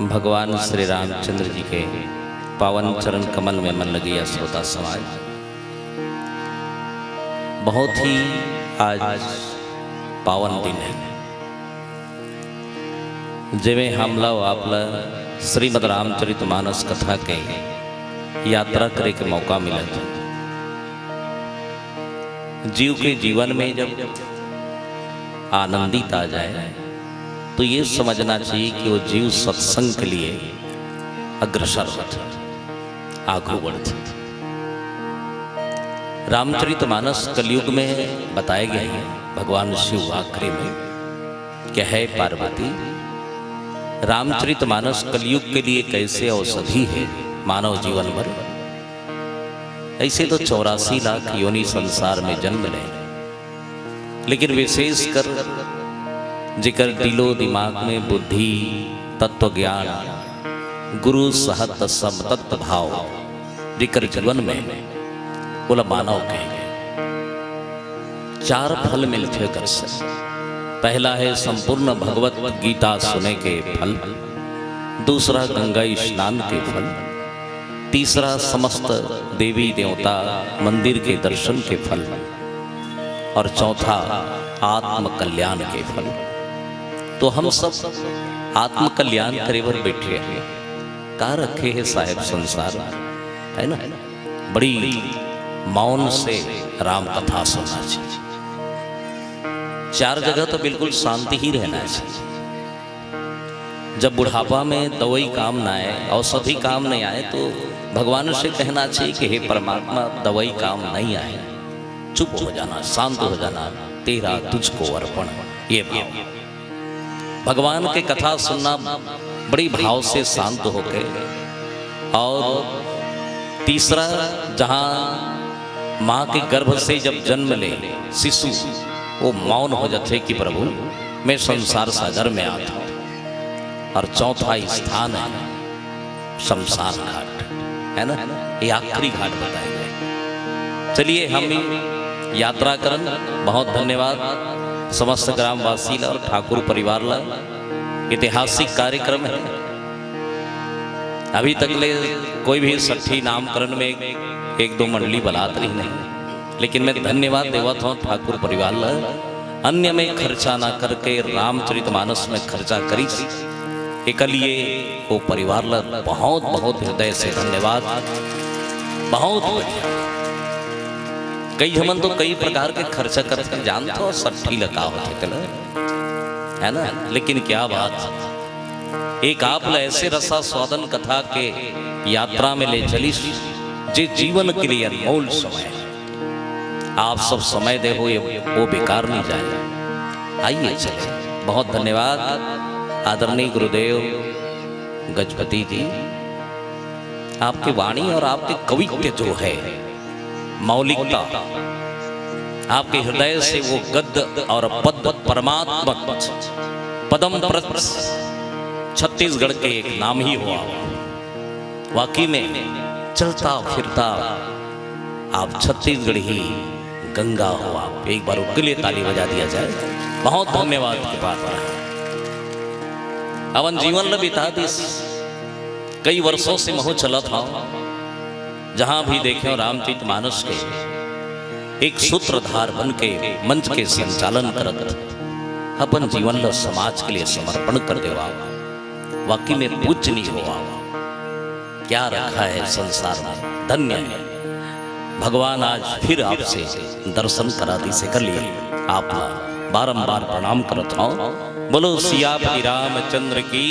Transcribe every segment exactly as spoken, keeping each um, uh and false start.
भगवान श्री रामचंद्र जी के पावन चरण कमल में मन लगिया श्रोता समाज, बहुत ही आज पावन दिन है, जेमे हमला अउ आपला श्रीमद् रामचरित मानस कथा के यात्रा करे के मौका मिलत हे। जीव के जीवन में जब आनंदित आ जाए, तो ये समझना चाहिए कि वो जीव सत्संग के लिए अग्रसर होत हे, आगू बढ़त हे। रामचरित मानस कलयुग में बताए गए हैं भगवान शिव आखिरी में, क्या है पार्वती, रामचरित मानस कलयुग के लिए कैसे औषधि है मानव जीवन भर। ऐसे तो चौरासी लाख योनि संसार में जन्म ले, लेकिन विशेषकर जेकर दिलो दिमाग में बुद्धि, तत्व ज्ञान, गुरु सहत समतत्व भाव जेकर जीवन में, ओला मानव कहे गए। चार फल मिलथे ओकर से। पहला है संपूर्ण भगवत गीता सुने के फल, दूसरा गंगा स्नान के फल, तीसरा समस्त देवी देवता मंदिर के दर्शन के फल, और चौथा आत्म कल्याण के फल। तो हम सब आत्म कल्याण करे बर बैठे हैं, का रखे है साहेब संसार में, है ना? बड़ी मौन से राम कथा सुनना चाहिए। चार जगह तो बिल्कुल शांति ही रहना चाहिए। जब बुढ़ापा में दवाई काम ना आए, औषधि काम नहीं आए, तो भगवान से कहना चाहिए कि हे परमात्मा, दवाई काम नहीं आए, चुप हो जाना, शांत हो जाना, तेरा तुझको अर्पण, ये भाव। भगवान के कथा सुनना बड़ी भाव से शांत होके। और तीसरा, जहाँ माँ के गर्भ से जब जन्म ले शिशु, वो मौन हो जाते कि प्रभु, मैं संसार सागर में आता हूँ। और चौथा स्थान है शमशान घाट, है ना? ये आखिरी घाट बताए गए। चलिए, हम भी यात्रा करन। बहुत धन्यवाद समस्त ग्रामवासी ला और ठाकुर परिवार ला। ऐतिहासिक कार्यक्रम है। अभी तक ले कोई भी सट्ठी नामकरण में एक दो मंडली बलात रही नहीं, लेकिन मैं धन्यवाद देवत हूँ ठाकुर परिवार ला। अन्य में खर्चा ना करके रामचरित मानस में खर्चा करिस, एकर लिए वो परिवार ला बहुत बहुत हृदय से धन्यवाद। बहुत बढ़िया। कई हमन तो कई प्रकार के खर्चा करथन, जानथो सट्ठी ला का होथे तेला, है ना? लेकिन क्या बात, एक आप ला ऐसे रसास्वादन कथा के यात्रा में ले चलिस, जे जीवन के लिए अनमोल समय है। आप सब समय दे हो, ये वो बेकार नहीं जाए। आइए चले। बहुत धन्यवाद आदरणीय गुरुदेव गजपति जी, आपकी वाणी और आपके कवित्व जो है, मौलिकता, आपके हृदय से वो गद्य और पद्य परमात्मक पदम प्रत छत्तीसगढ़ के एक नाम ही हो आप। वाकई में चलता फिरता आप छत्तीसगढ़ी गंगा हो आप। एक बार उनके लिए ताली बजा दिया जाए। बहुत धन्यवाद के पात्र है। अपन जीवन ल बिता दिस। कई वर्षों से महू चलत हव, जहां भी देखे रामचरित मानस के एक सूत्रधार बन के मंच के संचालन करत अपन जीवन ल समाज के लिए समर्पण कर देवा। वाकई में पूजनीय हो आप। क्या रखा है संसार में, धन्य है। भगवान आज फिर आपसे दर्शन करा दिस, एकर लिए आप ला बारंबार प्रणाम करत हव। बोलो सियापति रामचंद्र की,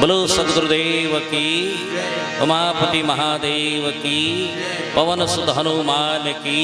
बोलो सदगुरुदेव की, उमापति महादेव की, पवन सुत हनुमान की।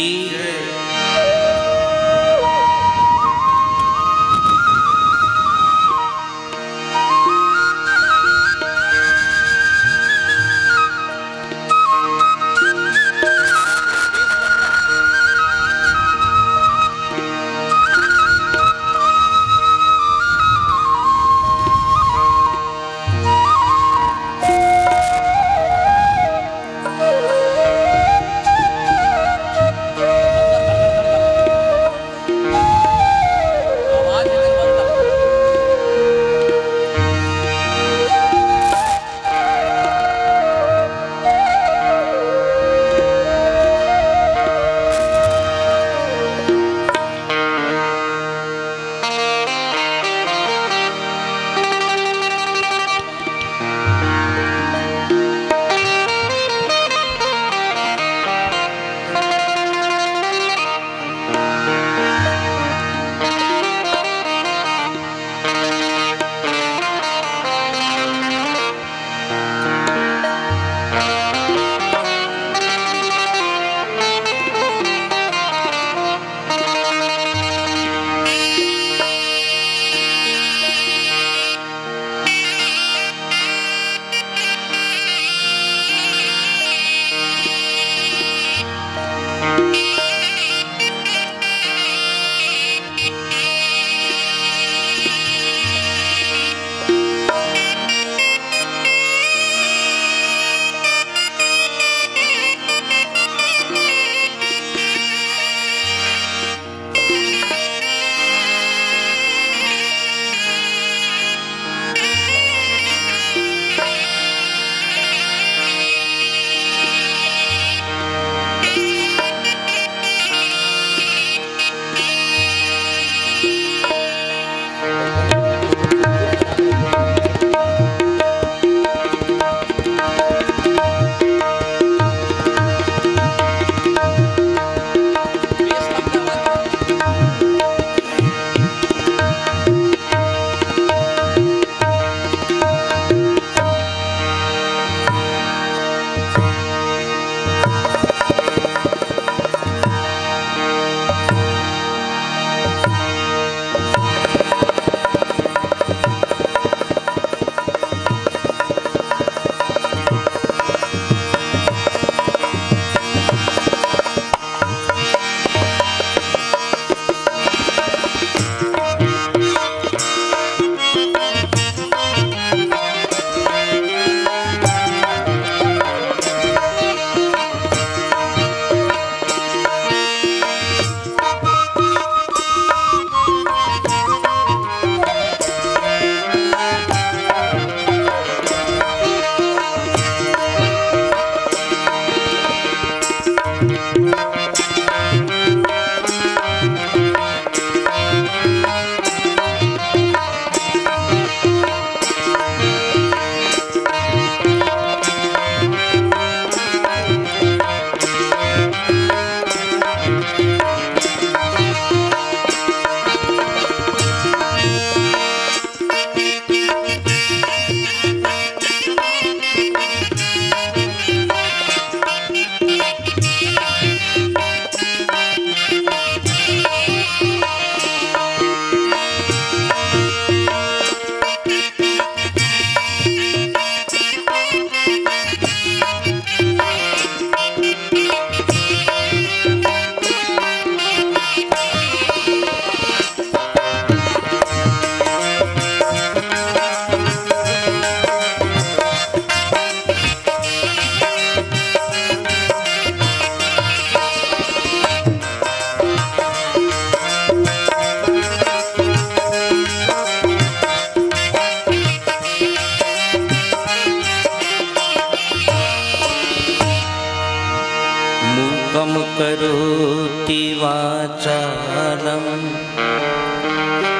करोति वाचालं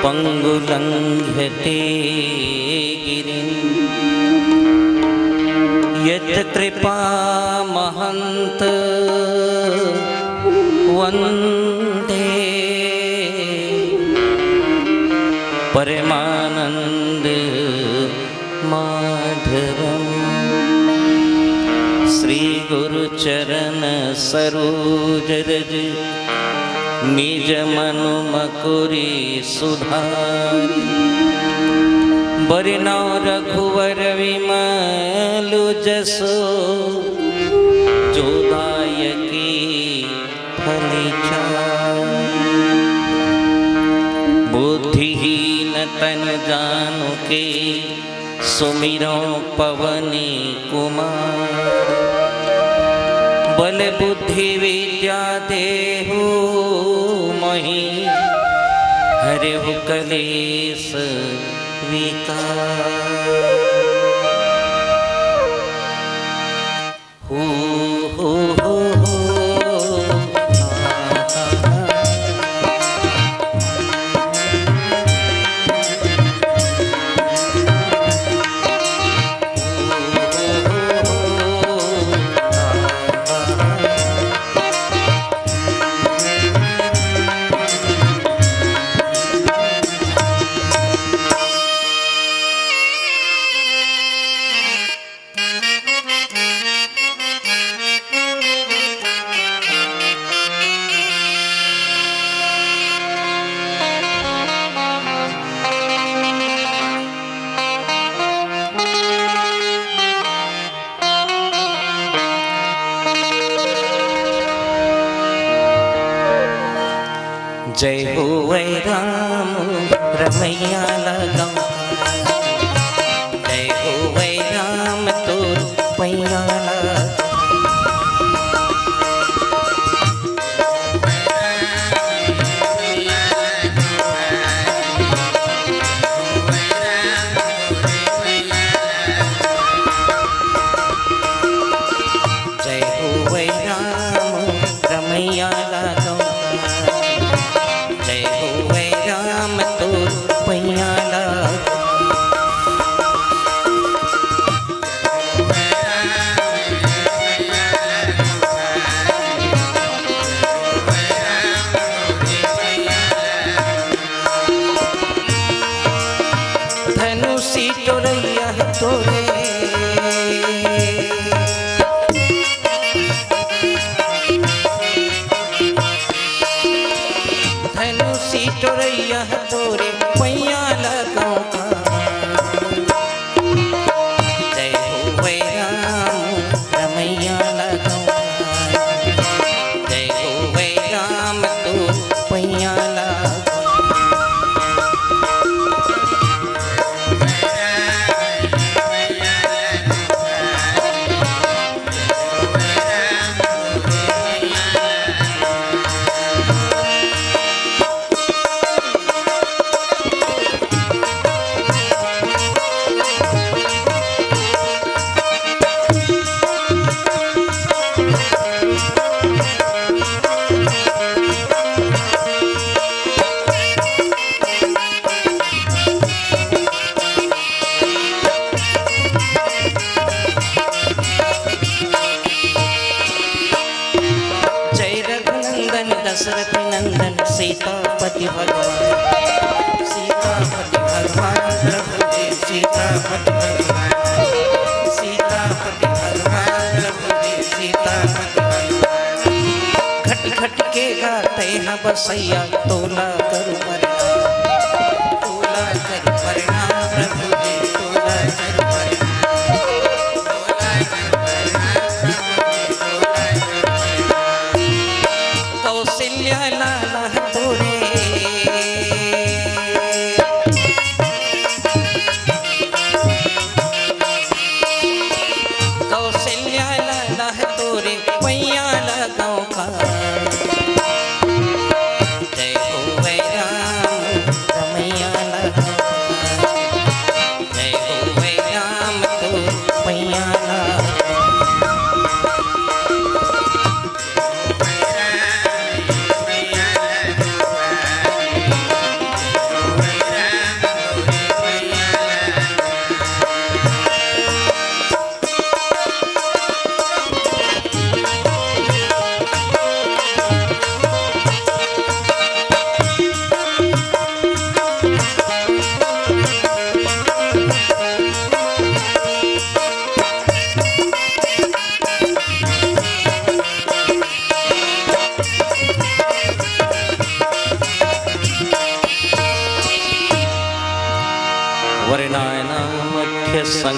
पङ्गुलङ्घ्यते गिरिं। यत्कृपामहन्तं वन्दे परमानन्द माधवम्। श्री गुरु चरण सरोज रज निज मनु मकुरी सुधार। बरनउँ रघुवर विमल जसु जो दायकी फल चार। बुद्धिहीन तन जानु के सुमिरउँ पवन कुमार। बल बुद्धि विद्या देहु महि हरहु कलेस विकार। हो, हो, हो, हो। जय होवै राम रमैया लगौं। जय होवै राम तोर पैया लगौं। जय होवै राम रमैया लगौं। जय होवै राम तोर पैया लगौं। धनुषी टोरैया तोरे। धनुषी टोरैया तोरे पैया लगौं। जय होवै राम रमैया लगौं। जय होवै राम तोर पैया लगौं। जय रघुनंदन दशरथ नंदन सीतापति भगवान, सीतापति भगवान प्रभु जी, सीतापति भगवान, सीतापति भगवान प्रभु जी, सीतापति भगवान। घट घट के गाते हैं बसैया तोला करू प्रणाम, तोला करू प्रणाम प्रभु जी, तोला करू प्रणाम। कौशल्या लाला तोरे, कौशल्या लाला तोरे पैया लगौं का। जय होवै राम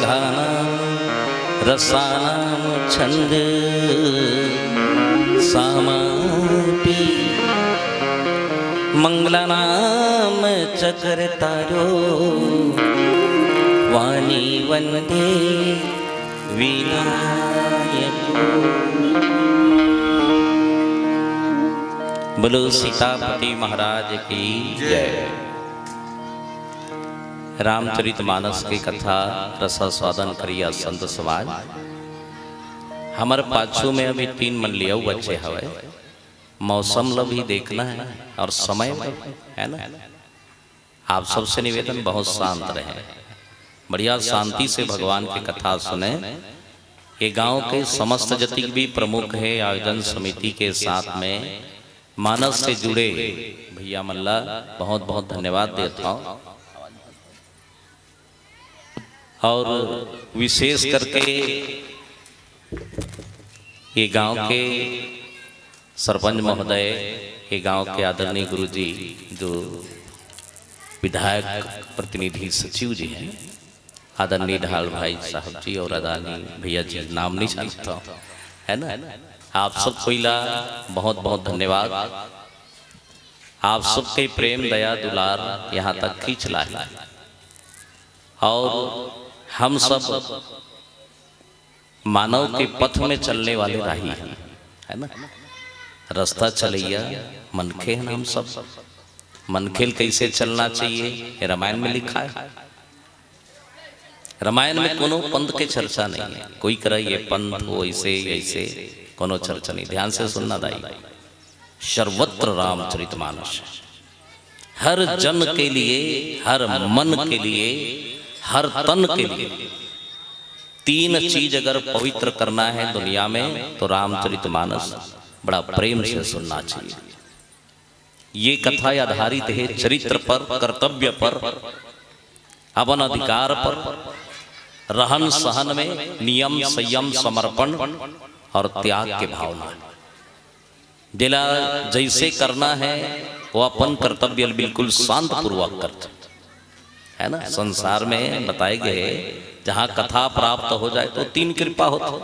गन्धानां रसानां छन्दसामपि। मङ्गलानां च कर्तारो वाणी वन्दे विनायको। बोलो सीतापति महाराज की जय। रामचरित मानस के कथा रसास्वादन करिया संत समाज। हमर पाछू में अभी तीन मन लियाऊ बच्चे हवय। मौसम ल भी देखना है और समय ल, है ना? आप सबसे निवेदन, बहुत शांत रहें, बढ़िया शांति से भगवान की कथा सुने। ये गांव के समस्त जतिक भी प्रमुख है आयोजन समिति के साथ में मानस से जुड़े भैया मन ला बहुत बहुत धन्यवाद देत हौं। और विशेष करके ये गांव के सरपंच महोदय, ये गांव के आदरणीय गुरुजी जो विधायक प्रतिनिधि सचिव जी हैं, आदरणीय ढाल भाई साहब जी और आदरणीय भैया जी, नाम नहीं जानता हूँ, है ना, आप सब कोई ला बहुत बहुत धन्यवाद। आप सबके प्रेम, दया, दुलार यहाँ तक खींच लाए और हम सब मानव के पथ में चलने वाले राही हैं, है ना? रास्ता चलैया मनखे हैं हम सब। मनखे ल कैसे चलना चाहिए, ये रामायण में लिखा है। रामायण में कोनो पंथ के चर्चा नहीं है, कोई करा ये पंथ, वो ऐसे, ऐसे, कोनो चर्चा नहीं। ध्यान से सुनना दाई, सर्वत्र रामचरितमानस, हर जन के लिए, हर मन के लिए, हर तन के लिए तीन चीज अगर पवित्र करना है दुनिया में तो रामचरितमानस बड़ा प्रेम से सुनना चाहिए। ये कथा आधारित है चरित्र पर, कर्तव्य पर, अपन अधिकार पर, रहन सहन में नियम, संयम, समर्पण और त्याग के भावना। जेला जैसे करना है वो अपन कर्तव्य ल बिल्कुल शांत पूर्वक करथे, है ना? संसार में बताए गए जहाँ कथा प्राप्त हो जाए तो तीन कृपा होथे।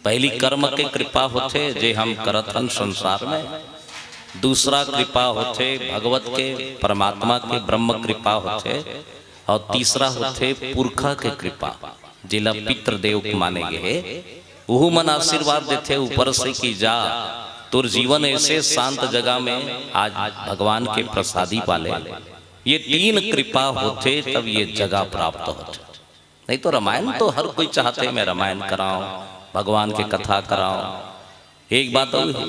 पहली कर्म के कृपा होथे जे हम करत हन संसार में, दूसरा कृपा होथे भगवत के, परमात्मा के, ब्रह्म कृपा होथे, और तीसरा होथे पुरखा के कृपा, जेला पितृदेव माने गे हे। उहू मन आशीर्वाद देथे ऊपर से कि जा, तोर जीवन ऐसे शांत जगह में आज भगवान के प्रसादी पाले। ये तीन कृपा होथे तब ये जगह प्राप्त होथे। नहीं तो रामायण तो हर कोई चाहथे मैं रामायण कराऊं, भगवान के कथा कराऊं। एक बात और है,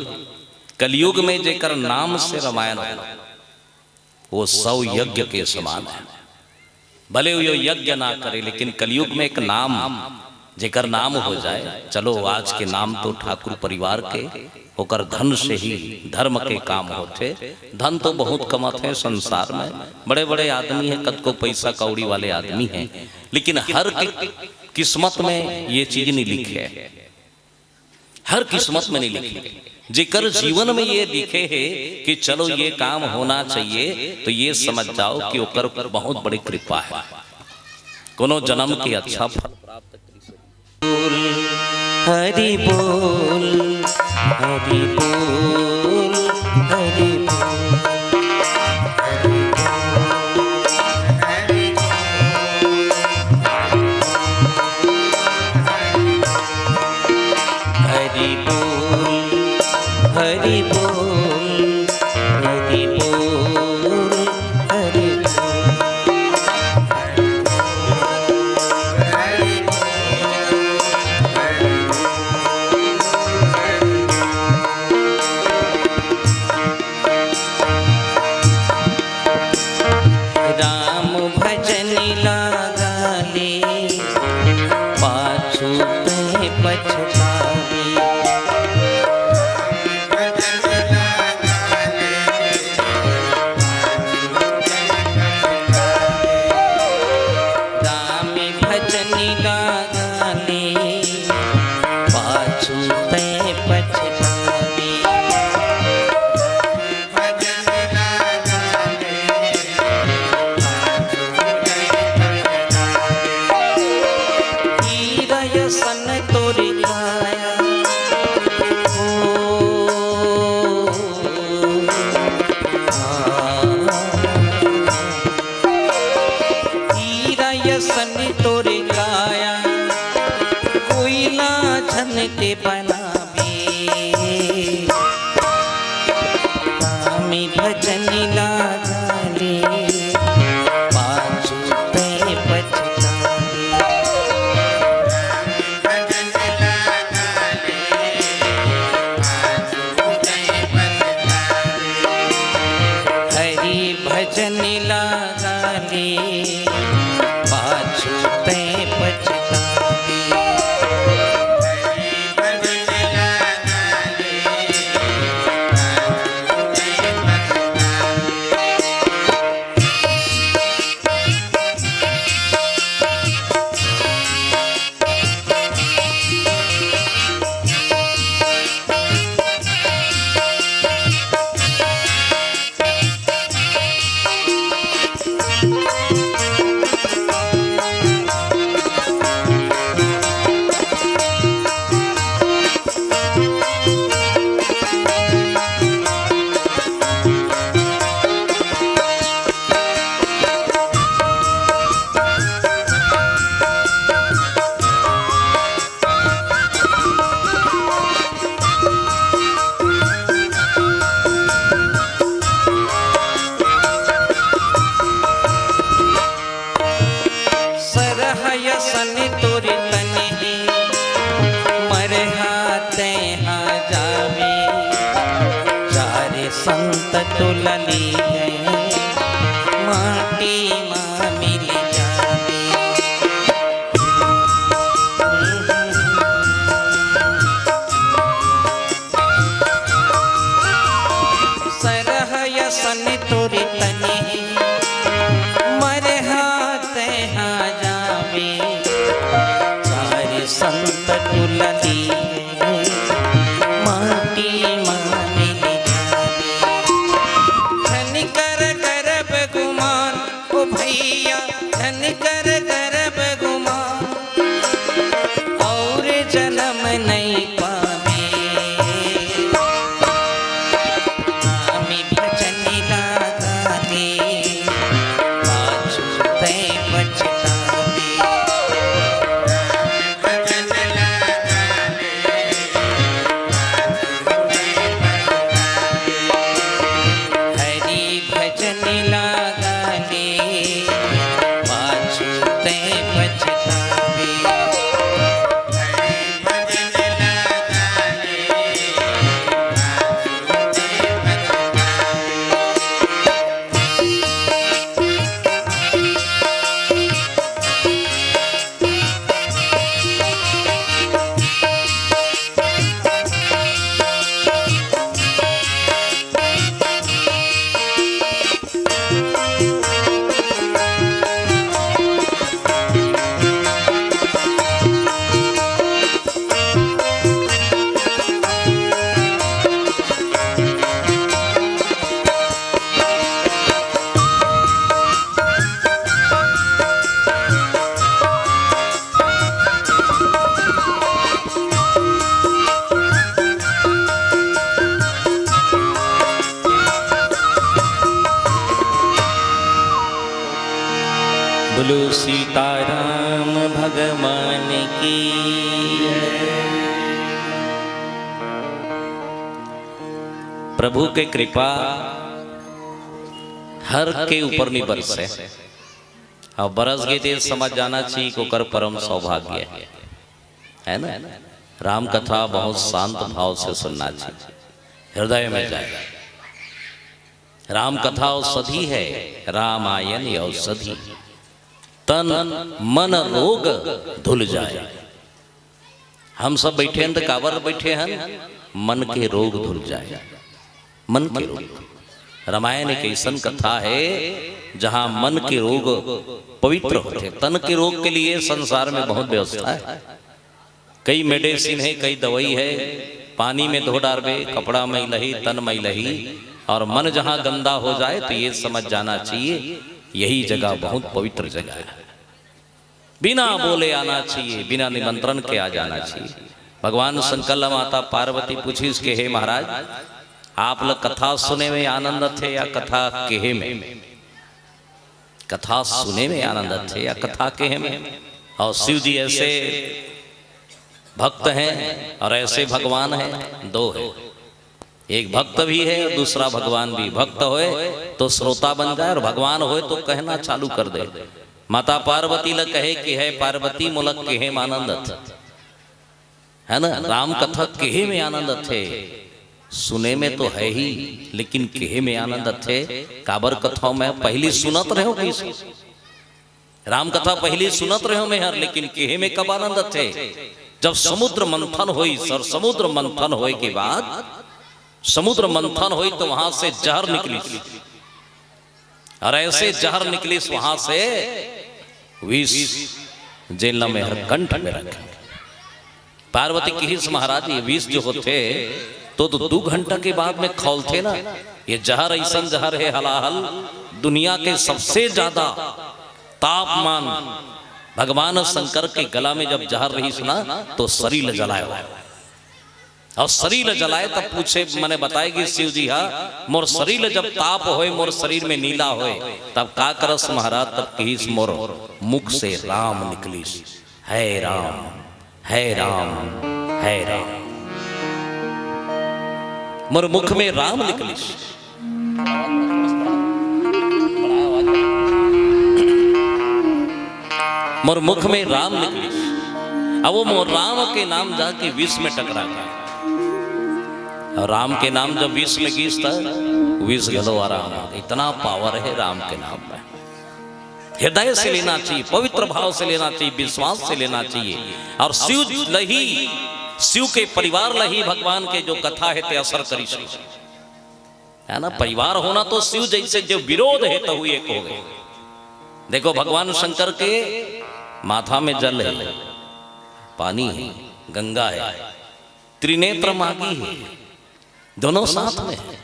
कलयुग में जेकर नाम से रामायण हो, वो सौ यज्ञ के समान है। भले वो यज्ञ ना करे, लेकिन कलयुग में एक नाम, जेकर नाम हो जाए, चलो आज के नाम तो ठाकुर परिवार के, ओकर धन से ही धर्म के काम होथे। धन तो बहुत कमाथे संसार में, बड़े बड़े आदमी हैं, कतको पैसा कौड़ी वाले आदमी हैं, लेकिन हर कि-, किस्मत में ये चीज नहीं लिखे है। हर किस्मत में नहीं लिखे। जेकर जीवन में ये लिखे है कि चलो ये काम होना चाहिए, तो ये समझ जाओ कि ओकर बहुत बड़ी कृपा है। कोनो जन्म के अच्छा फल प्राप्त कर सके। हरि बोल, हरि बोल, हरि बोल। हरि बोल, हरि बोल, हरि बोल, हरि बोल। राम भजन लागा ले, पाछू तैं पछताबे। राम भजन लागा ले, पाछू तैं पछताबे। कोई ला झन ते बनाबे, नामी भजन ला गाले, पाछू ते पछताबे। हरि भजन ला गाले, पाछू ते पछताबे। सरहय सन तोर तन हे, मरहा तेहा जाबे। चार संत तोला लीहे, माटी मा मिल जाबे। सरहय सन तोर तन हे, मरहा तेहा जाबे। चार संत तोला लीहे, माटी मा मिल जाबे। झन कर करब गुमान, ओ भैया, झन कर करब गुमान, अउ जनम नइ पाबे। नामी भजन ला गाले, पाछू ते पछताबे। हरि भजन ला गाले, पाछू ते पछताबे। बोलो सीताराम भगवान की। प्रभु के कृपा हर के ऊपर नइ बरसे, अउ बरस गे ते समझ जाना चाहिए कि ओकर परम सौभाग्य हे, है ना? राम कथा बहुत शांत भाव से सुनना चाहिए, हृदय में जाए। राम कथा औषधि है, रामायण औषधि, तन मन रोग धुल जाए। हम सब बैठे हन त काबर बैठे हन? मन के रोग धुल जाए, मन के रोग। रामायण एक अइसन कथा हे जहाँ मन के रोग पवित्र होथे। तन के रोग के लिए संसार में बहुत व्यवस्था हे। कई मेडिसिन हे, कई दवाई हे, पानी में धो डारबे, कपड़ा मैलही, तन मैलही, अउ मन जहाँ गंदा हो जाए तो ये समझ जाना चाहिए, यही जगह बहुत पवित्र जगह हे। बिना बोले आना चाहिए, बिना निमंत्रण के आ जाना चाहिए। भगवान शंकर ला माता पार्वती पूछिस के, हे महाराज, आप ला कथा सुने में आनंद आथे या कथा केहे में? कथा सुने में आनंद आथे या कथा केहे में? अउ शिव जी ऐसे भक्त हैं और ऐसे भगवान हैं, दो है। एक भक्त भी है और दूसरा भगवान भी। भक्त होए तो श्रोता बन जाए और भगवान होए तो कहना चालू कर दे। माता पार्वती ल कहे कि हे पार्वती, मोला केहे में आनंद आथे, है ना? राम कथा केहे में आनंद आथे। सुने में तो है ही, लेकिन केहे में आनंद आथे। काबर कथा में पहली सुनत रहे हो कि राम कथा पहली सुनत रहे हो मैं हर, लेकिन केहे में कब आनंद आथे? जब समुद्र मंथन होइस, और समुद्र मंथन होए के बाद, समुद्र मंथन होइस तो वहां से जहर निकलिस, और ऐसे जहर निकलिस वहां से विष, जेन ल मैं हर कंठ में रखे। पार्वती किहिस, महाराज, ये विष जो होथे तो, तो दू घंटा के बाद में खौलथे ना। ये जहर अइसन जहर हे हलाहल, दुनिया के सबसे ज्यादा तापमान। भगवान शंकर के गला में जब जहर रहिस ना, तो शरीर ल जलाए हुआ। और शरीर ल जलाए तब पूछे, मने बताए कि शिव जी हा, मोर शरीर ल जब ताप होए, मोर शरीर में नीला होए, तब का करस महाराज? तब किहिस, मोर मुख से राम निकलिस। हे राम, हे राम, हे राम। मोर मुख में राम निकलिस। मोर मुख में राम निकलिस। अब वो मोर राम के नाम जाके विष में टकरा गया। और राम के नाम जब विष में गिस त विष घलो आराम हो गया। इतना पावर है राम के नाम में। हृदय से लेना चाहिए, पवित्र भाव से लेना चाहिए, विश्वास से लेना चाहिए। और शिव ल ही, शिव के परिवार ल ही भगवान के जो कथा हे ते असर करिस, है ना? परिवार होना तो शिव जैसे, जो विरोध हे तहू एक हो गए। देखो, भगवान शंकर के माथा में जल है, पानी है, गंगा है, त्रिनेत्र मागी है, दोनों साथ में है।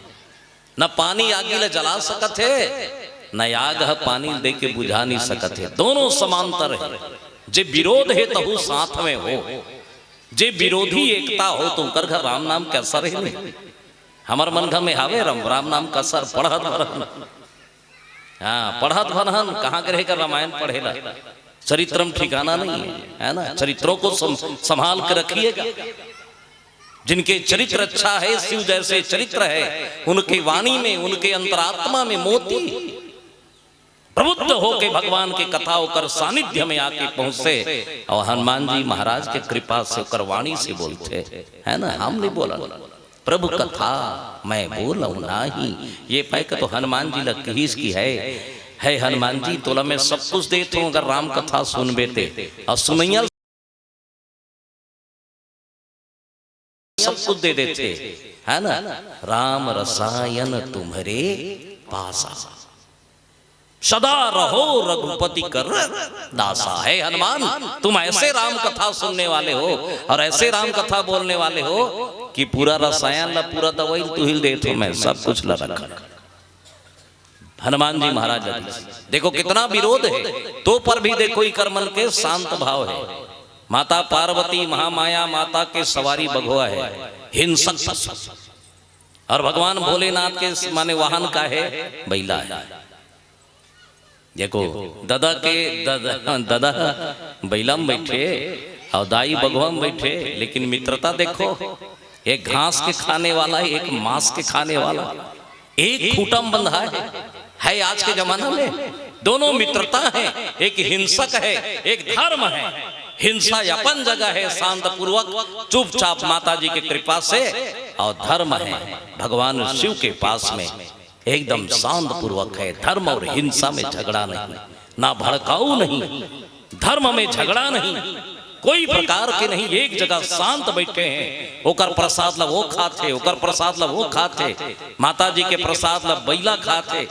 न पानी आगी ल जला सकत हे, न आग ह पानी ल दे के बुझा नहीं सकत हे। दोनों समांतर हे। जे विरोध हे तहू साथ में हो, जे विरोधी एकता हो तो ओकर घर राम नाम के असर हे नहीं। हमर मन घर में हावे राम, राम नाम का असर पढ़त भर हन। हाँ, पढ़त भर हन, कहाँ के रहेगा रामायण पढ़ेला? चरित्र में ठिकाना नहीं है, है ना? चरित्रों को सम-, संभाल के रखिएगा। जिनके चरित्र अच्छा है, शिव जैसे चरित्र है, उनके वाणी में, उनके अंतरात्मा में मोती प्रबुद्ध होके भगवान के कथा ओकर सानिध्य में आके पहुंचे। और हनुमान जी महाराज के कृपा से ओकर वाणी से बोलथे, है ना? हम नहीं बोलन। प्रभु कथा मैं बोलहूं नाही। ये पाय के तो हनुमान जी ल किहिस कि हे, हे हनुमान जी, तोला मैं सब कुछ देत हूं, अगर राम कथा सुनबे ते। और सुनैया सब कुछ दे देथे, है ना? राम रसायन तुम्हरे पासा, सदा रहो रघुपति कर दासा। हे हनुमान, तुम ऐसे राम कथा सुनने वाले हो और ऐसे राम कथा बोलने वाले हो कि पूरा रसायन ला, पूरा दवाई तुही ल देत हूं मैं, सब कुछ ला रखा। हनुमान जी महाराज जी, देखो कितना विरोध है, तो पर भी देखो इकर मन के शांत भाव है। माता पार्वती महामाया माता के सवारी बघवा है, हिंसक पशु। और भगवान भोलेनाथ के माने वाहन का है, बैला है। देखो, दादा के दादा, दादा बैला में बैठे और दाई बघवा में बैठे, लेकिन मित्रता देखो, एक घास के खाने वाला, एक मांस के खाने वाला, एक खूटा में बंधा है। है आज के जमाना में दोनों मित्रता है, एक हिंसक है, एक धर्म है। हिंसा अपन जगह है, शांत पूर्वक चुपचाप माता जी की कृपा से, और धर्म है भगवान शिव के पास में एकदम शांत पूर्वक है, धर्म और हिंसा में झगड़ा नहीं, ना भड़काऊ नहीं, धर्म में झगड़ा नहीं, कोई प्रकार के नहीं, एक जगह शांत बैठे हैं। ओकर प्रसाद ला वो खाथे, ओकर प्रसाद ला वो खाथे, माता जी के प्रसाद ला बैला खाथे,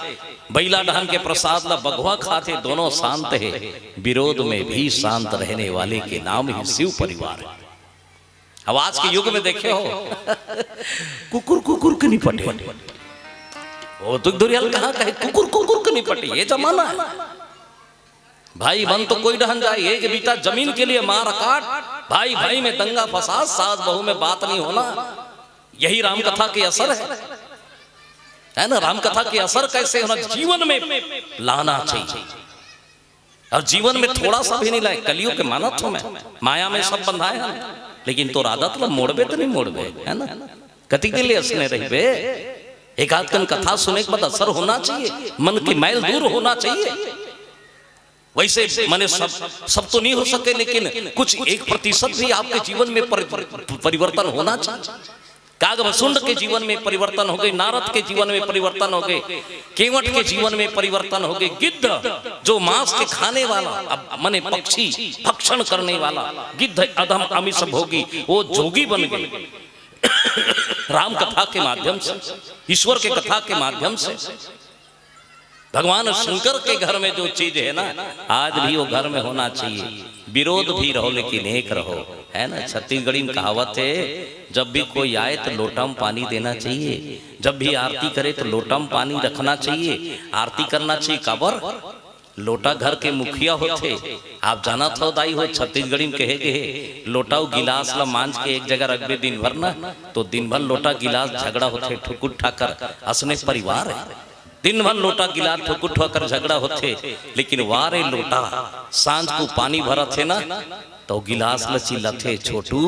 बैला डहन के प्रसाद ला बघवा खाथे, दोनों शांत है। विरोध में भी शांत रहने वाले के नाम ही शिव परिवार है। अब आज के युग में देखे हो, कुकुर कुकुर के नहीं पटे। वो तो दुरियल कहाँ कहे, कुकुर कुकुर के नहीं पटे, ये जमाना है। भाई बन तो कोई डहन जाए, एक बीता जमीन के लिए मार काट, भाई भाई में दंगा फसाद, सास बहू में बात नहीं होना, यही राम कथा के असर है, है ना? राम कथा के असर कैसे होना, जीवन में लाना चाहिए। और जीवन में थोड़ा सा भी नहीं लाए, कलयुग के मानत हो मैं, माया में सब बंधाए हैं। लेकिन तोर आदत ला मोड़बे त नहीं मोड़बे, है ना? कति के लिए असने रहिबे? एक आध कन कथा सुने के बाद असर होना चाहिए, मन की मैल दूर होना चाहिए। वैसे मने सब, सब तो नहीं हो सके, लेकिन कुछ एक प्रतिशत भी आपके जीवन में पर, परिवर्तन होना चाहिए। कागभसुंड के जीवन में परिवर्तन हो गए, नारद के जीवन में परिवर्तन हो गए, केवट के जीवन में परिवर्तन हो गए। गिद्ध, जो मांस के खाने वाला, अब मने पक्षी, भक्षण करने वाला, गिद्ध अधम अमिष भोगी, वो जोगी बन गए। राम कथा के माध्यम से, ईश्वर के कथा के माध्यम से। भगवान शंकर के घर में जो चीज है ना, आज भी वो घर में होना चाहिए। विरोध भी रहो, लेकिन एक रहो, है ना? छत्तीसगढ़ी में कहावत है, जब भी कोई आए तो लोटा में पानी देना चाहिए, जब भी आरती करे तो लोटा में पानी रखना चाहिए, आरती करना चाहिए। काबर? लोटा घर के मुखिया होथे। आप जानत हो दाई हो, छत्तीसगढ़ी में कहे गए, लोटा अउ गिलास ला मांज के एक जगह रखबे दिन भर ना, तो दिन भर लोटा गिलास झगड़ा होथे, ठुकुर ठाकर। असने परिवार है, दिन भर लोटा गिलास ठुकुर ठाकर झगड़ा होथे, लेकिन वारे लोटा सांझ को पानी भरत हे ना, तो गिलास ल चिल्लाथे, "छोटू,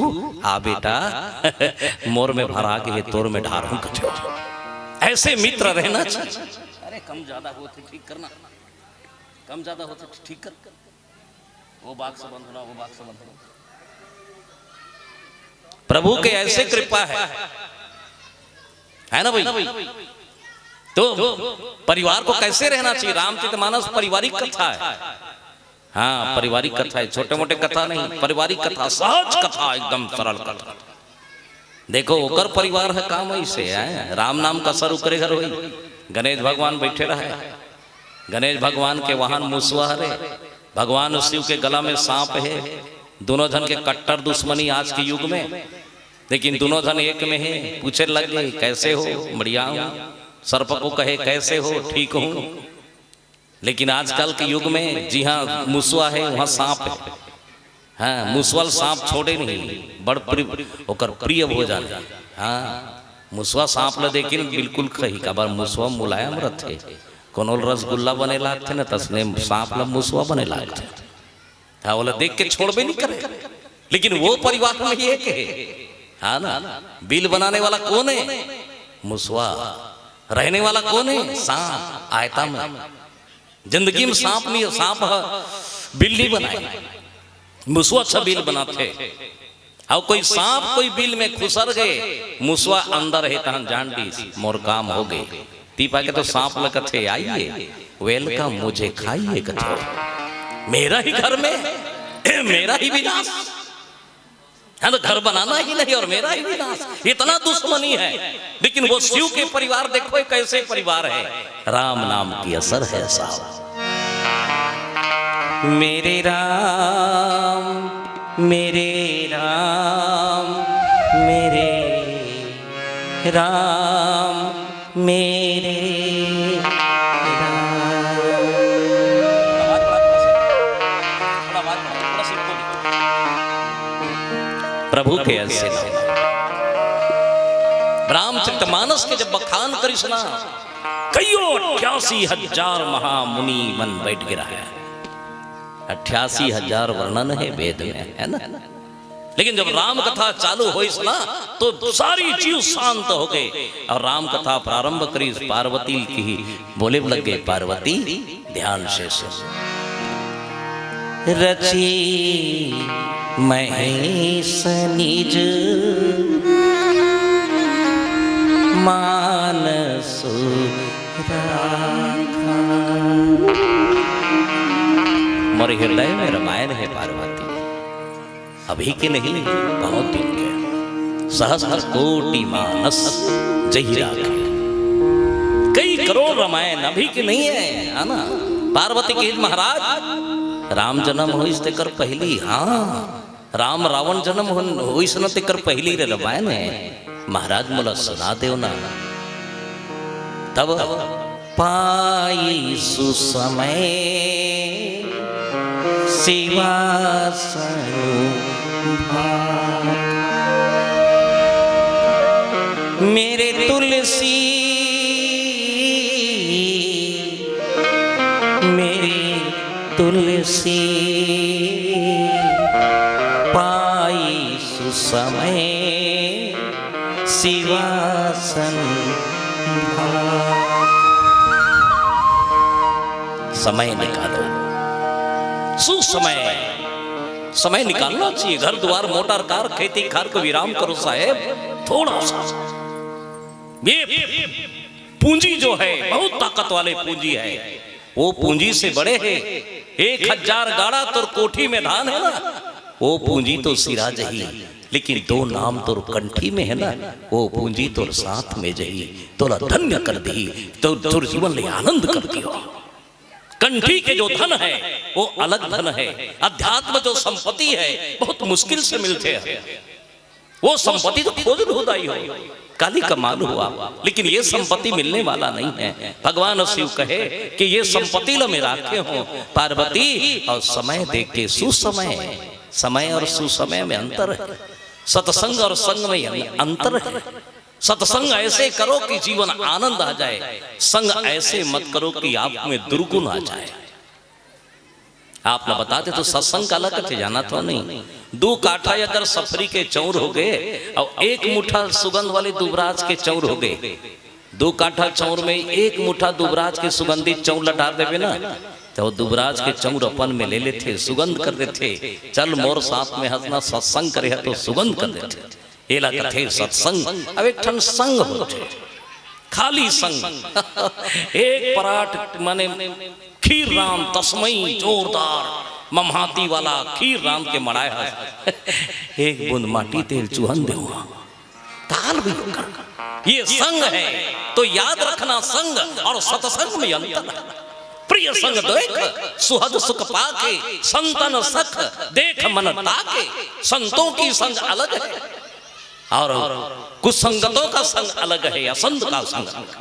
आ बेटा, मोर में भरा गे हे, तोर में ढारहूं कथो।" ऐसे मित्र रहना चाहिए। अरे, कम ज्यादा होथे, ठीक करना, कम ज्यादा होथे, ठीक कर, वो बाक्स बंद होना, वो बाक्स बंद होना। प्रभु के ऐसे कृपा है, है ना भाई? तो परिवार को कैसे रहना चाहिए? रामचरितमानस पारिवारिक कथा है। हाँ, पारिवारिक कथा है, छोटे मोटे कथा नहीं, पारिवारिक कथा, सहज कथा, एकदम सरल कथा। देखो, ओकर परिवार है काम ऐसे है, राम नाम का सर ओकरे घर होई। गणेश भगवान बैठे रहे, गणेश भगवान के वाहन मुसवा हरे, भगवान शिव के गला में सांप है। दोनों झन के कट्टर दुश्मनी आज के युग में, लेकिन दोनों झन एक में है। पूछे लग गए, "कैसे हो?" "बढ़िया हूँ।" सर्प को कहे, "कैसे हो?" "ठीक हूँ।" लेकिन आजकल के युग में जिहाँ मुसवा है, वहाँ सांप है। हाँ, मुसवा ल सांप छोड़े नहीं, बड़ प्रिय, ओकर प्रिय भोजन। हाँ, मुसवा सांप ल देखे न बिल्कुल खही, काबर मुसवा मुलायम रथे। कोनो ल रसगुल्ला बने लागथे न, तसने सांप ल मुसवा बने लागथे। हाँ, ओला देख के छोड़बे नहीं करे। लेकिन वो परिवार में ये के, हाँ ना, बिल बनाने वाला कौन है? मुसवा। रहने वाला कौन है? सांप। आयता में जिंदगी में सांप नहीं, सांप ह बिल नहीं बनाए, मुसवा अच्छा बिल बनाथे। अउ कोई सांप कोई बिल में खुसर गए, मुसवा अंदर है, तहन जान डीस, मोर काम हो गए। तीपा के तो सांप ल कथे, "आइए, welcome, मुझे खाइए," कथे। मेरा ही घर में, मेरा ही विनाश। हाँ, तो घर बनाना ही नहीं और मेरा ही विनाश, इतना दुश्मनी है। लेकिन वो शिव के परिवार देखो, ये कैसे परिवार है। राम नाम की असर है साहब। मेरे राम, मेरे राम, मेरे राम, मेरे राम। प्रभु के ऐसे नाम। रामचरितमानस के जब बखान करिस ना, कईयो अट्ठासी हजार महामुनि मन बैठ गे रहय। अट्ठासी हजार वर्णन है वेद में, है ना? लेकिन जब राम कथा चालू होइस ना, तो सारी चीज शांत हो गए। और राम कथा प्रारंभ करिस, पार्वती की बोले लग गए, "पार्वती, ध्यान से सुन।" रची महेश निज मानस राखा। मोर हृदय में रमायन है पार्वती, अभी के नहीं, बहुत दिन के। सहस्र कोटि मानस जहि राखे। कई करोड़ रामायण अभी के नहीं है, है ना? पार्वती कहिस, "महाराज, राम जन्म होइस तेकर पहली, हाँ, राम रावण जन्म होन-, होइस न तेकर पहली रे रामायण है। महाराज, मोला सुना देव ना।" तब पाई सुसमय सेवा सनु भाखा। मेरे तुलसी, मेरी तुलसी, पाई सु समय शिवा संभार। समय निकालो, सुसमय समय निकालना चाहिए। घर द्वार, मोटर कार, खेती खार को विराम करो साहेब, थोड़ा सा। ये पूंजी जो है, बहुत ताकत वाले पूंजी है। वो पूंजी से बड़े है। एक हजार गाड़ा तोर कोठी में धान है ना, वो पूंजी तो सिरा जही, लेकिन दो नाम तोर कंठी में है ना, वो पूंजी तोर साथ में जही, तोला धन्य कर दही, तो तोर जीवन ले आनंद कर दियो। कंठी के जो धन है, वो अलग धन है। अध्यात्म जो संपत्ति है, बहुत मुश्किल से मिलते हैं। वो संपत्ति तो खोज ढूंढ आई हो, काली कमाल हुआ, लेकिन ये संपत्ति मिलने वाला नहीं है। भगवान शिव कहे कि ये संपत्ति ला मैं राखे हूं पार्वती, और समय देख के सुसमय, समय और सुसमय में अंतर है, सत्संग और संग में अंतर है। सत्संग ऐसे करो कि जीवन आनंद आ जाए, संग ऐसे मत करो कि आप में दुर्गुण आ जाए। आप ला बता दे तो सत्संग काला कथे, जाना तो नहीं। दो काठा अगर सफरी के चौर हो गए और एक मुठा सुगंध वाले दुबराज के चौर हो गए, दो काठा चौर में एक मुठा दुबराज के सुगंधित चौर ला डार देबे ना, तो वो दुबराज के चौर अपन में ले लेथे, सुगंध कर देथे। चल मोर साथ में हंसना, सत्संग करे है तो सुगंध कर देथे। एला कथे सत्संग। अब एक ठन संग होथे, खाली संग। एक पराठ माने खीर राम तस्मई, जोरदार मम्हाती वाला खीर राम के मड़ाय हस। एक बूंद माटी तेल चुहन देवा, ताल भी ओकर। ये संग है तो याद रखना, संग और सत्संग में अंतर है। प्रिय संग देख सुहद सुख पाके, संतन सख देख मन ताके। संतों की संग अलग है और कुसंगतों का संग अलग है, असंत का संग अलग।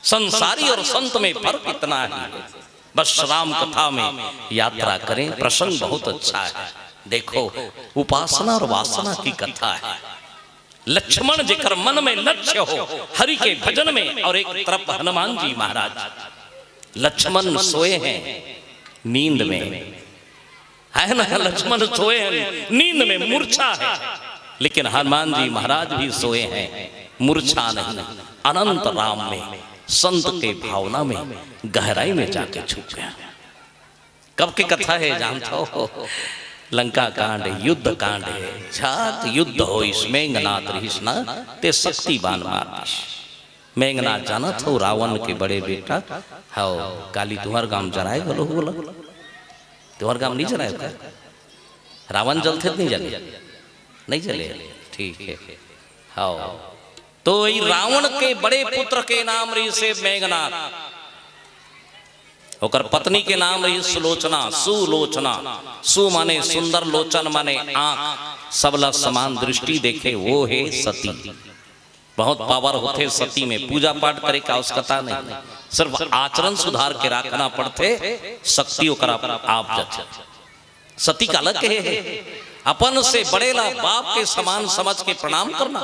संसारी और संत में फर्क इतना ही है। बस राम कथा में यात्रा करें, प्रसंग बहुत अच्छा है। देखो, उपासना और वासना की कथा है। लक्ष्मण जेकर मन में लक्ष्य हो हरि के भजन में, और एक तरफ हनुमान जी महाराज। लक्ष्मण सोए हैं नींद में, है ना, लक्ष्मण सोए हैं नींद में, मूर्छा है, लेकिन हनुमान जी महाराज भी सोए हैं, मूर्छा नहीं, अनंत राम में, संत के भावना में, गहराई में जाके छुप गया। कब के कथा है जानत हो? लंका कांड, युद्ध कांड है। जात युद्ध होइस, मेघनाथ रहिस ना, ते शक्ति बाण मार दिस। मेघनाथ जानत हो, रावण के बड़े बेटा हव। काली तुंहर गांव जराय घलो हो बोला, तुंहर गांव नहीं जराय का? रावण जलथे त नहीं जले? नहीं जले, ठीक है। हव, तो ई रावण के बड़े पुत्र के नाम रहिसे मेघनाथ, ओकर पत्नी के नाम रहिस सुलोचना, सुलोचना। सु माने सुंदर, लोचन माने आंख, सबला समान दृष्टि देखे, वो हे सती। बहुत पावर होथे सती में, पूजा पाठ करे के आवश्यकता नहीं, सिर्फ आचरण सुधार के राखना पड़थे, शक्ति ओकर आप, आप जाथे। सती काला कहे हे? अपन से बड़े ला बाप के समान समझ के प्रणाम करना,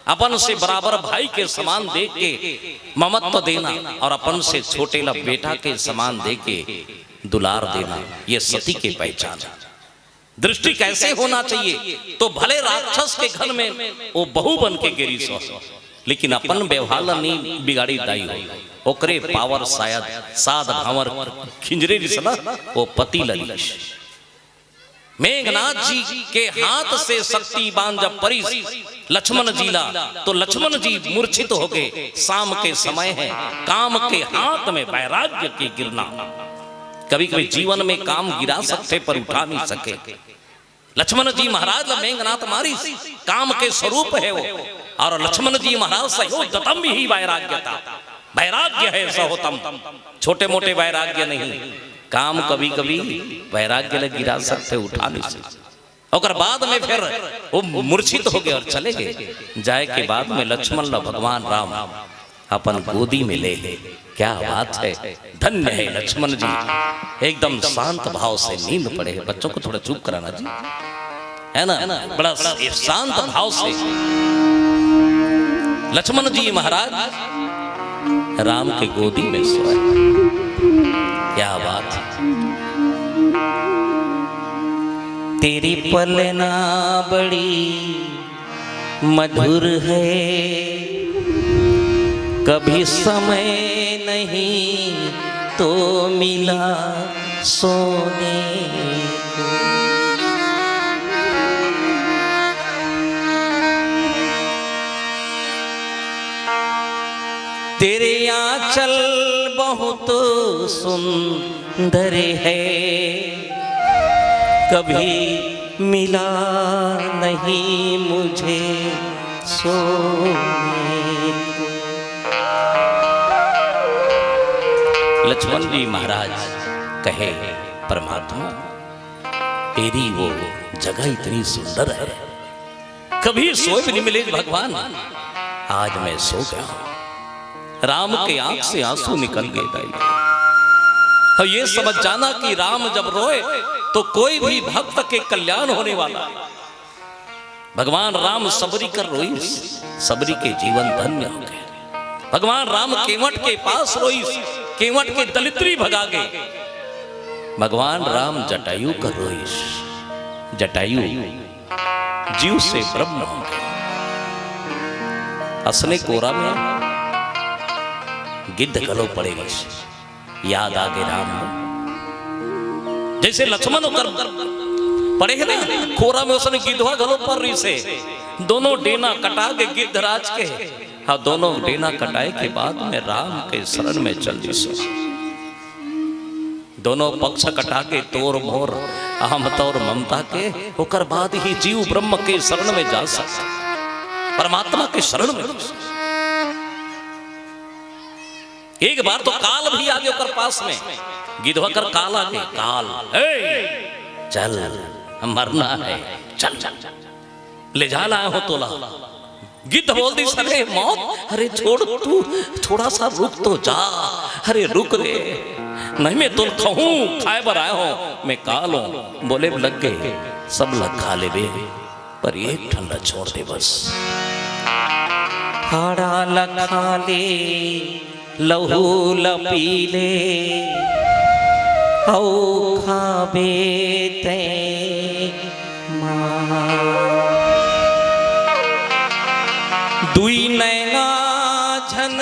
अपन से बराबर भाई के समान देख के ममत्व देना, और अपन से छोटे ला बेटा के समान देख के दुलार देना, ये सती के पहचान है। दृष्टि कैसे होना चाहिए? तो भले राक्षस के घर में वो बहू बन के गे रिहिस हो, लेकिन अपन व्यवहार ला नहीं बिगाड़ी दाई हो। ओकरे पावर शायद साध भांवर खिंजरे रिहिस ना, वो पति ला रिहिस। मेघनाथ जी के हाथ से शक्ति बाण जब परिस लक्ष्मण जी ला, तो लक्ष्मण जी मूर्छित हो गए। शाम के समय है, काम के हाथ में वैराग्य के गिरना। कभी कभी जीवन में काम गिरा सकथे पर उठा नहीं सके। लक्ष्मण जी महाराज ला मेघनाथ मारिस, काम के स्वरूप है वो। और लक्ष्मण जी महाराज सहो दतम ही वैराग्य था, वैराग्य है सहोतम, छोटे मोटे वैराग्य नहीं। काम कभी कभी वैराग्य ले गिरा सकथे, उठा नहीं सकथे। ओकर बाद में फिर वो मूर्छित हो गए और चले गए। जाए के बाद में लक्ष्मण ला भगवान राम अपन गोदी में ले हे। क्या बात है, धन्य है लक्ष्मण जी, एकदम शांत भाव से नींद पड़े हैं। बच्चों को थोड़ा चुप कराना जी, है ना? बड़ा स-, शांत भाव से लक्ष्मण जी महाराज राम के गोदी में सोए। क्या बात है। तेरी पलना बड़ी मधुर है, कभी समय नहीं तो मिला सोने को। तेरे आंचल बहुत सुंदर है, कभी मिला नहीं मुझे सोने को। लक्ष्मण जी महाराज कहे, परमात्मा, तेरी वो जगह इतनी सुंदर है, कभी सोए भी नहीं मिले भगवान, आज मैं सो गया हूं। राम के आंख से आंसू निकल गए दाई। और ये समझ जाना कि राम जब रोए तो कोई भी भक्त के कल्याण होने वाला है। भगवान राम सबरी कर रोइस, सबरी के जीवन धन्य हो गए। भगवान राम केवट के पास रोइस, केवट के दलिद्री भगा गए। भगवान राम जटायु कर रोइस, जटायु जीव से ब्रह्म हो गए। असने कोरा में गिद्ध घलो पड़े रहिस। याद आगे राम, जैसे लक्ष्मण ओकर पड़े हे ना कोरा में, उसने गिद्धवा घलो पड़ रहिस हे। दोनों डेना कटा के गिद्धराज के, हाँ, दोनों डेना कटाए के बाद में राम के शरण में चल दिस। दोनों पक्ष कटा के तोर मोर अहमता और ममता के, ओकर बाद ही जीव ब्रह्म के शरण में जा सकता, परमात्मा के शरण में जा सकता। एक बार तो काल भी आगे ओकर पास में, गिद्धवा कर काल आगे, काल, "ए, चल, मरना है, चल, चल, चल, ले जा लाया हो तोला।" गिद्ध बोल दिस, "अरे मौत, अरे छोड़ तू, थोड़ा सा रुक तो जा, अरे रुक रे, नहीं मैं तोला खाहूं, खाए बर आया हूं, मैं काल हूं।" बोले लग गए, "सब ला खा लेबे, पर एक ठन ला छोड़ दे बस।" हाड़ा ला खा ले, लहू ला पी ले, अऊ खाबे तैं मार। दुई नैना झन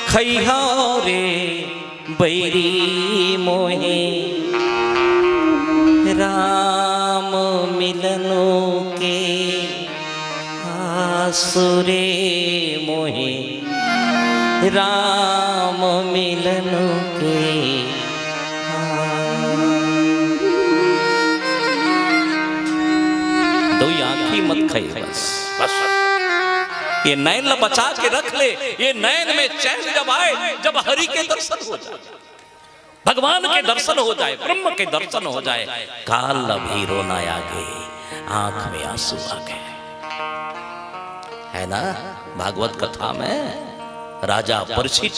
खइहा रे बैरी मोहे, राम मिलनो के आसुरे मोहे, राम मिलनो के आस। दुई आंखी मत खाई बस, बस। ये नैन ला बचा के रख ले, ये नैन में चैन जब आए, जब हरि के दर्शन हो जाए, भगवान के दर्शन हो जाए, ब्रह्म के दर्शन हो जाए, काल अभी रोना आ गए, आंख में आंसू आ गए। है ना? भागवत कथा में राजा परीक्षित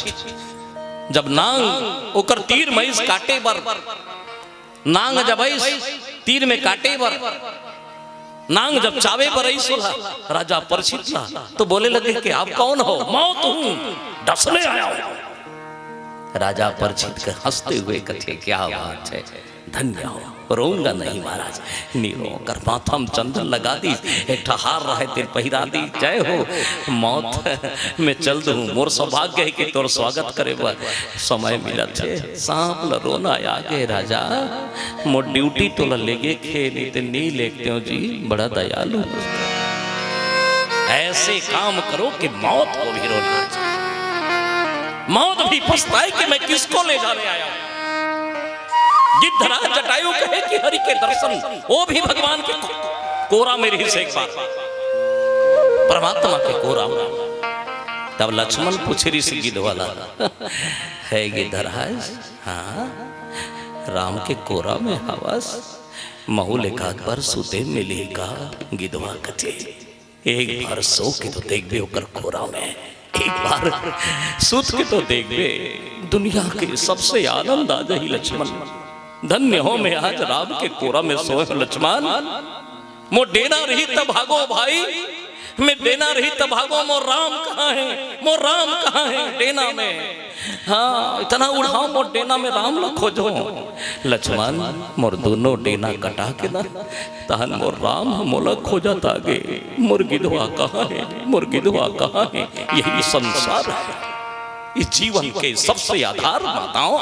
जब नांग ओकर तीर में आइस काटे बर, नांग जब आइस तीर में काटे बर, नांग जब चावे बर आइस ओला, राजा परीक्षित ला, तो बोले लगे कि आप कौन हो? मौत हूं, डसने आया हूं। राजा परीक्षित के हंसते हुए कथे, क्या बात है, धन्य हो, रोऊंगा नहीं महाराज, नी रोऊं। ओकर माथा में चंदन लगा दिस, एक ठा हार रहे तेला पहिरा दिस, जय हो, मौत मैं चल दूं, मोर सौभाग्य है कि तोर स्वागत करे बर समय मिलत हे। सांप ल रोना आ गे राजा, मोर ड्यूटी तोला लेगे के हे, नहीं ते नहीं लेगतेंव जी, बड़ा दयालु। ऐसे काम करो कि मौत को भी रोना आ जाए, मौत भी पछताए कि मैं किसको ले जाने आया हूं। गिद्धराज जटायु कहे कि हरि के दर्शन, वो भी भगवान के को-, कोरा में रहिस एक बार, परमात्मा के कोरा में। तब लक्ष्मण पूछे रहिस गिद्ध वाला, है गिद्धराज, हाँ, राम के कोरा में हवस, महू ले एकाध बार सुते मिलही का? गिद्धवा कथे, एक बार सो के तो देखबे ओकर कोरा में, एक बार सुत के तो देखबे। दुनिया के सबसे आनंद आ जाही लक्ष्मण। धन्य हो मैं आज राम के कोरा में सोए हो लक्ष्मण। मोर डेना रही तब भागो भाई, में डेना रही त भागो, मोर राम कहाँ हे, मोर राम कहाँ हे डेना में। हाँ, इतना उड़ाव मोर डेना में राम ल खोजो। लक्ष्मण, मोर दोनों डेना कटा के ना, तहन मोर राम ह मोला खोजत आगे। मोर गिधवा कहाँ हे, मोर गिधवा कहाँ हे? यही संसार हे, ये जीवन के सबसे आधार माताओं।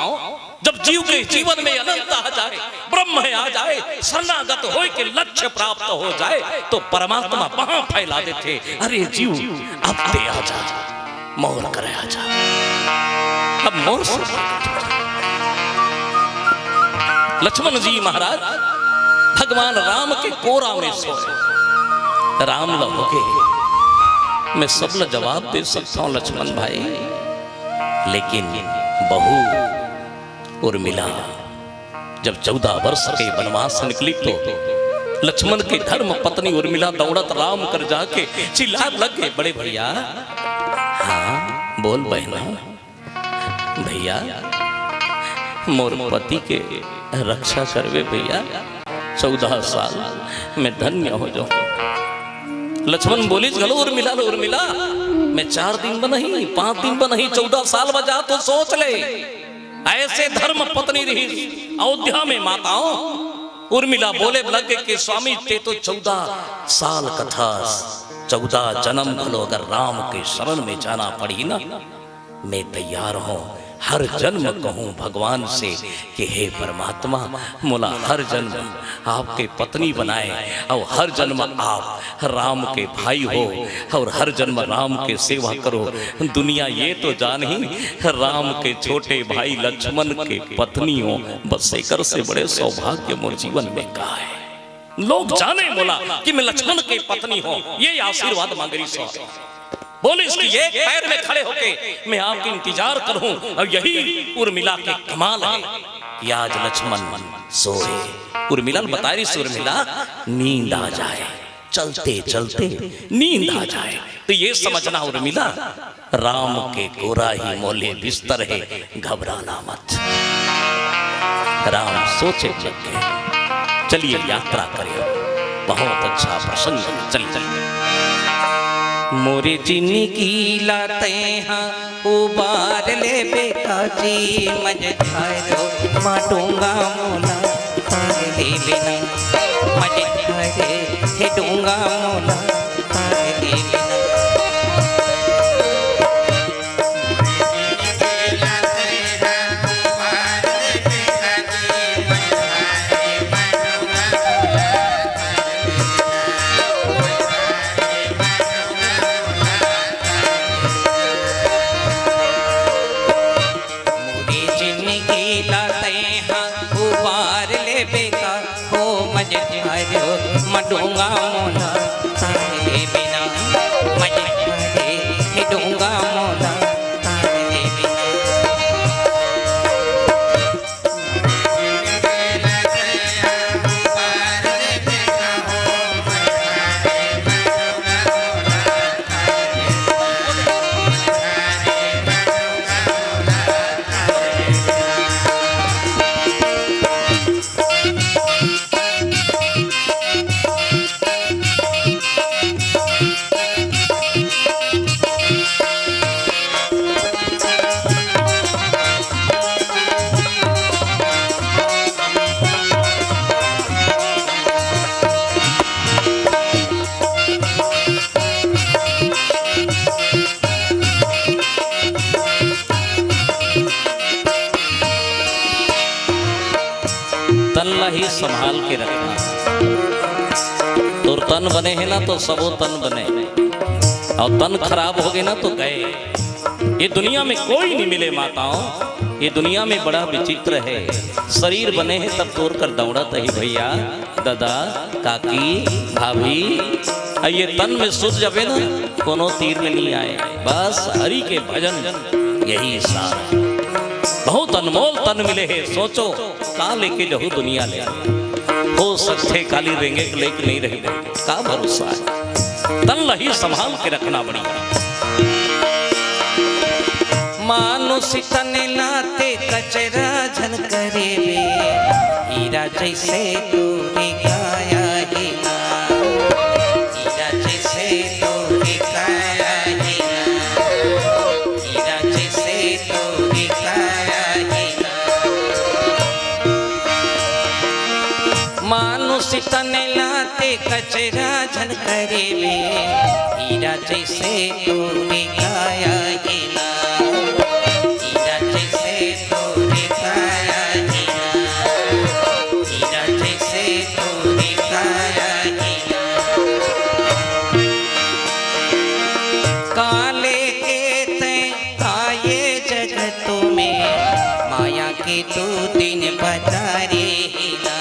जब जीव के जीवन में अनंत आ जाए, ब्रह्म आ जाए, शरणागत होय के लक्ष्य प्राप्त हो जाए, तो परमात्मा बाह फैला देथे, "अरे जीव, अब ते आ जा, मोर करे आ जा, अब मोर से।" लक्ष्मण जी महाराज भगवान राम के कोरा में सोए। राम ल होगे, मैं सब ल जवाब दे सकता हूँ लक्ष्मण भाई, लेकिन बहू उर्मिला जब चौदह वर्ष के वनवास निकली तो लक्ष्मण के धर्म पत्नी उर्मिला दौड़त राम कर जाके चिल्लाए लग गे, "बड़े भैया।" "हाँ, बोल बहना।" "भैया, मोर पति के रक्षा करबे भैया, चौदह साल में धन्य हो जाऊं।" लक्ष्मण बोलिस घलो, "उर्मिला ल, उर्मिला, मैं चार दिन बर नहीं, पांच दिन बर नहीं, चौदह साल बर जा तो सोच ले।" ऐसे धर्म पत्नी रहिस अयोध्या में माताओं। उर्मिला बोले लग गे कि स्वामी, ते तो चौदह साल कथस, चौदह जन्म घलो अगर राम के शरण में जाना पड़ही ना, मैं तैयार हूँ। हर जन्म कहूँ भगवान से कि हे परमात्मा, मोला हर जन्म आपके पत्नी बनाए, अउ हर जन्म आप राम के भाई हो, अउ हर जन्म राम के सेवा करो। दुनिया ये तो जानही, राम के छोटे भाई लक्ष्मण के पत्नी हो, बस एकर से बड़े सौभाग्य मोर जीवन में का हे? लोग जाने मोला कि मैं लक्ष्मण के पत्नी हूँ, ये आशीर्वाद मांग रही सो। बोलिस कि एक पैर में खड़े होके मैं आपके इंतजार करूं, अउ यही उर्मिला के कमाल हे कि आज लक्ष्मण सोए। उर्मिला ल बताय रहिस, उर्मिला, नींद आ जाए, चलते चलते नींद आ जाए। तो ये समझना उर्मिला, राम के कोरा ही मोले बिस्तर हे, घबराना मत। राम सोचे लग गे, चलिए यात्रा करें, बहुत अच्छा प्रसंग हे, चल चल। मोरे जिनगी ला तैं हा उबार लेबे का जी, मझधारो मा डोंगा मोला तार देबे ना, मझधारे हे डोंगा मोला तार देबे ना। मोरे जिनगी ला तैं हा उबार लेबे का, हो मझधारो मा डोंगा मोला तार देबे ना, मझधारे हे डोंगा मोला तार देबे ना। तन ला ही संभाल के रखना। तोर तन बने हे ना तो सबो तन बने, अउ तन खराब हो गे ना तो गए। ये दुनिया में कोई नहीं मिले माताओं, ये दुनिया में बड़ा विचित्र हे। शरीर बने हे तब तोर कर दौड़त ही भैया, दादा, काकी, भाभी, अउ ये तन में सुत जाबे ना, कोनो तीर में नहीं आए। बस हरि के भजन, यही सार हे। बहुत अनमोल तन मिले हे, सोचो का लेके जहू दुनिया ले। हो सकथे काली रेंगे के लेके नहीं रहे, का भरोसा हे। तन ला ही संभाल के रखना बढ़िया। मानुष तन ला तैं कचरा झन करे बे, हीरा जैसे तोरे काया हे ना, हीरा जैसे तोरे कचरा झन करे में, हीरा जैसे तोरे काया हे ना, हीरा जैसे तोरे काया हे ना, हीरा जैसे तोरे काया हे ना। काले के तैं आए जगत में, माया के तू दिन पधारे हे ना,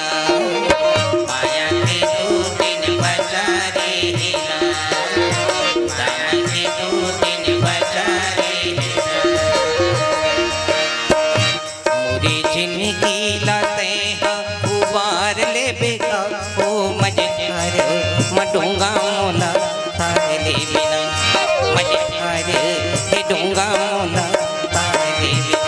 माया के तू दिन पधारे हे ना, माया के तू दिन पधारे हे ना। मोरे जिनगी ला तैं हा उबार लेबे का, ओ मझधार म डोंगा मोला तार लेबे ना, मझधार हे डोंगा मोला तार लेबे ना।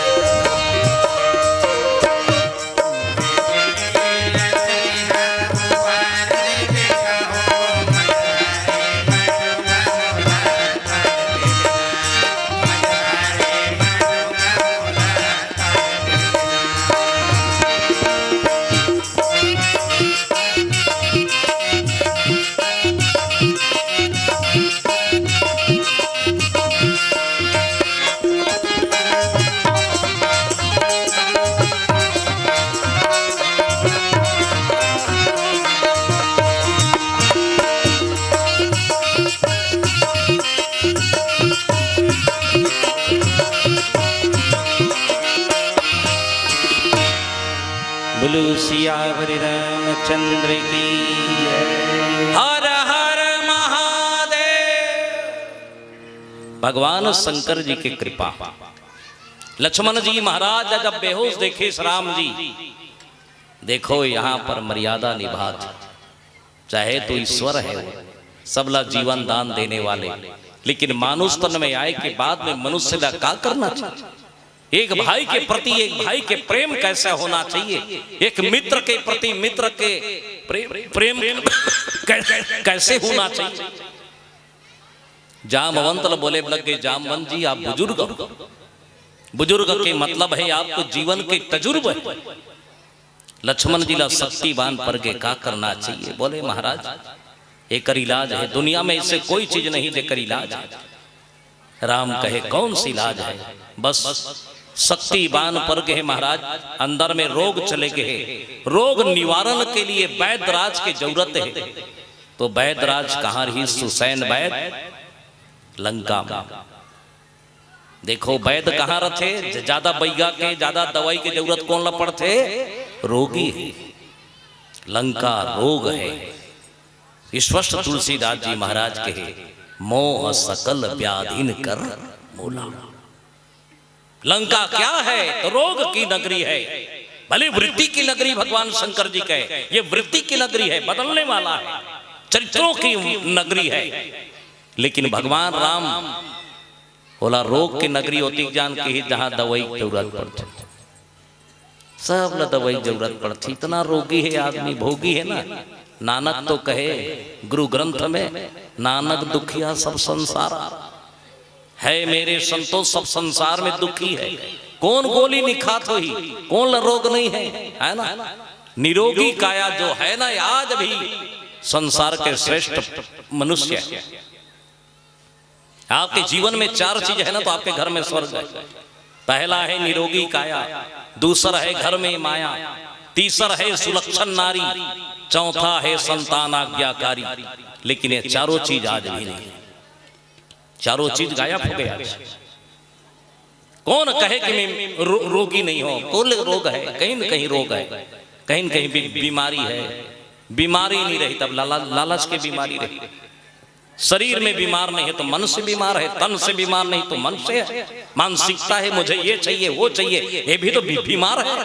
बोलो सियावर रामचंद्र की। हर हर महादेव। भगवान शंकर जी के कृपा। लक्ष्मण जी महाराज जब बेहोश देखे राम जी, देखो यहाँ पर मर्यादा निभात, चाहे तो ईश्वर है, सबला जीवन दान देने वाले, लेकिन मानुष तन में आए के बाद में मनुष्य ला का करना चाहिए? एक भाई के प्रति एक भाई के प्रेम कैसा होना चाहिए, एक मित्र के प्रति मित्र के प्रेम, प्रेम कै-, कैसे होना चाहिए? जामवंत ल बोले लग गए, "जामवंत जी, आप बुजुर्ग हो, बुजुर्ग के मतलब है आपको जीवन के तजुर्बे।" लक्ष्मण जी ला शक्ति बान पर के का करना चाहिए? बोले, "महाराज, एकर इलाज है, दुनिया में ऐसे कोई चीज नहीं जेकर इलाज है।" राम कहे, "कौन सी इलाज है?" बस शक्ति बान पर के, "महाराज, अंदर में रोग चले गए, रोग निवारण के लिए वैद्यराज के जरूरत है।" तो वैद्यराज कहाँ रही? सुसैन वैद्य लंका में। देखो, वैद्य कहाँ रथे? ज-, ज्यादा बइगा के, ज्यादा दवाई के जरूरत कौन ला पड़थे? रोगी हे। लंका रोग हे। स्पष्ट तुलसीदास जी महाराज कहे, "मोह सकल व्याधिन कर मूला।" लंका क्या है? तो रोग की नगरी है। भले वृत्ति की नगरी भगवान शंकर जी कहे, ये वृत्ति की नगरी है, बदलने वाला है, चरित्रों की नगरी है। लेकिन भगवान राम ओला रोग के नगरी ओतिक जान के ही, जहाँ दवाई के जरूरत पड़थे। सब ला दवाई के जरूरत पड़थे। इतना रोगी हे आदमी, भोगी हे ना। नानक तो कहे गुरु ग्रंथ में, "नानक दुखिया सब संसारा।" है मेरे संतो, सब संसार में दुखी है। कौन गोली नहीं खात होही, कौन ला रोग नहीं है, है ना? निरोगी काया जो है ना, आज भी संसार के श्रेष्ठ मनुष्य है। आपके जीवन में चार चीज है ना, तो आपके घर में स्वर्ग है। पहला है निरोगी काया, दूसरा है घर में माया, तीसरा है सुलक्षण नारी, चौथा है संतान आज्ञाकारी। लेकिन ये चारों चीज आज भी नहीं, चारों चीज गायब हो गया। कौन कहे कि मैं रो-, रोगी नहीं हूं? कुल रोग है, कहीं न कहीं रोग है, कहीं न कहीं बी-, बीमारी है। बीमारी नहीं रही तब लाला-, लालच के बीमारी रही। शरीर में बीमार नहीं है तो मन से बीमार है, तन से बीमार नहीं तो मन से है। मानसिकता है, मुझे ये चाहिए, वो चाहिए, ये भी तो बी-, बीमार है,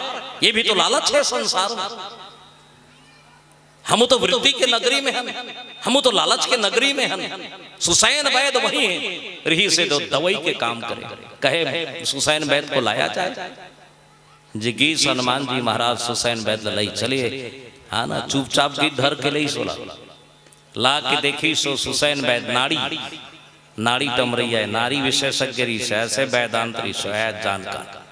ये भी तो लालच है संसार में। हम तो वृत्ति के नगरी में हन, हम तो लालच के नगरी में हन। सुसैन वैद वही है, रही से दो दवाई के काम करे। कहे सुसैन वैद को लाया जाए। जिगीस हनुमान जी महाराज सुसैन वैद लई चले, हाँ ना, चुपचाप गिद्ध धर के लई सोला। ला के देखी सो सुसैन वैद नाड़ी, नाड़ी टमरैया है, नाड़ी विशेषज्ञ रीस, ऐसे वैदांत रीस, ऐ जान का।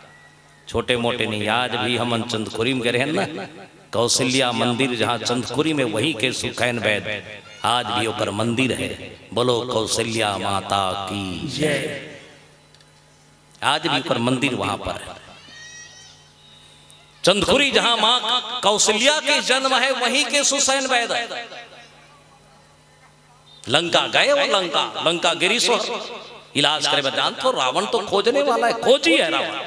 छोटे मोटे नहीं, आज भी हमन चंदखुरी में गे रहेन ना, कौशल्या मंदिर जहाँ चंदखुरी में, वहीं के सुखैन वैद आज भी ओकर मंदिर है। बोलो कौशल्या माता की जय। आज भी ओकर मंदिर वहां पर है। चंदखुरी जहां मां कौशल्या के जन्म है, वहीं के सुखैन वैद है। लंका गए वो, लंका, लंका गिरी सो इलाज करे बर। जान तो रावण तो खोजने वाला है, खोजी है रावण।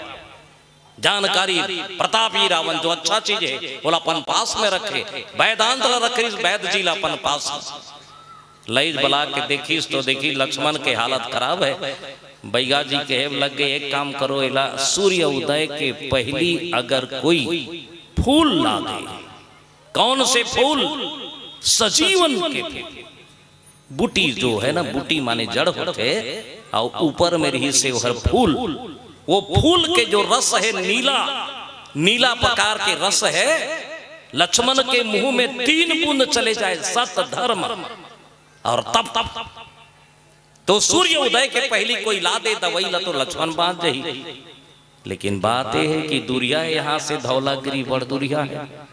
जानकारी, प्रतापी रावण जो अच्छा चीज है, ओला अपन पास में रखे, वैदांत ला रखे, इस वैद जी ला अपन पास में। लइज बला के देखिस तो देखी लक्ष्मण के हालत खराब है। बैगा जी कहे लग गए, "एक काम करो, एला सूर्य उदय के पहली अगर कोई फूल ला दे।" कौन से फूल? सजीवन के फूल। बूटी जो है ना, बूटी माने जड़ होथे, अउ ऊपर में रही से ओहर फूल। वो फूल के जो रस है नीला, नीला प्रकार के रस है, लक्ष्मण के मुंह में तीन बूंद चले जाए, सत धर्म और तप, तप। तो सूर्य उदय के पहली कोई ला दे दवाई ला तो लक्ष्मण बांच जही। लेकिन बात यह है कि दुरिया है यहाँ से, धौलागिरी बड़ दुरिया है,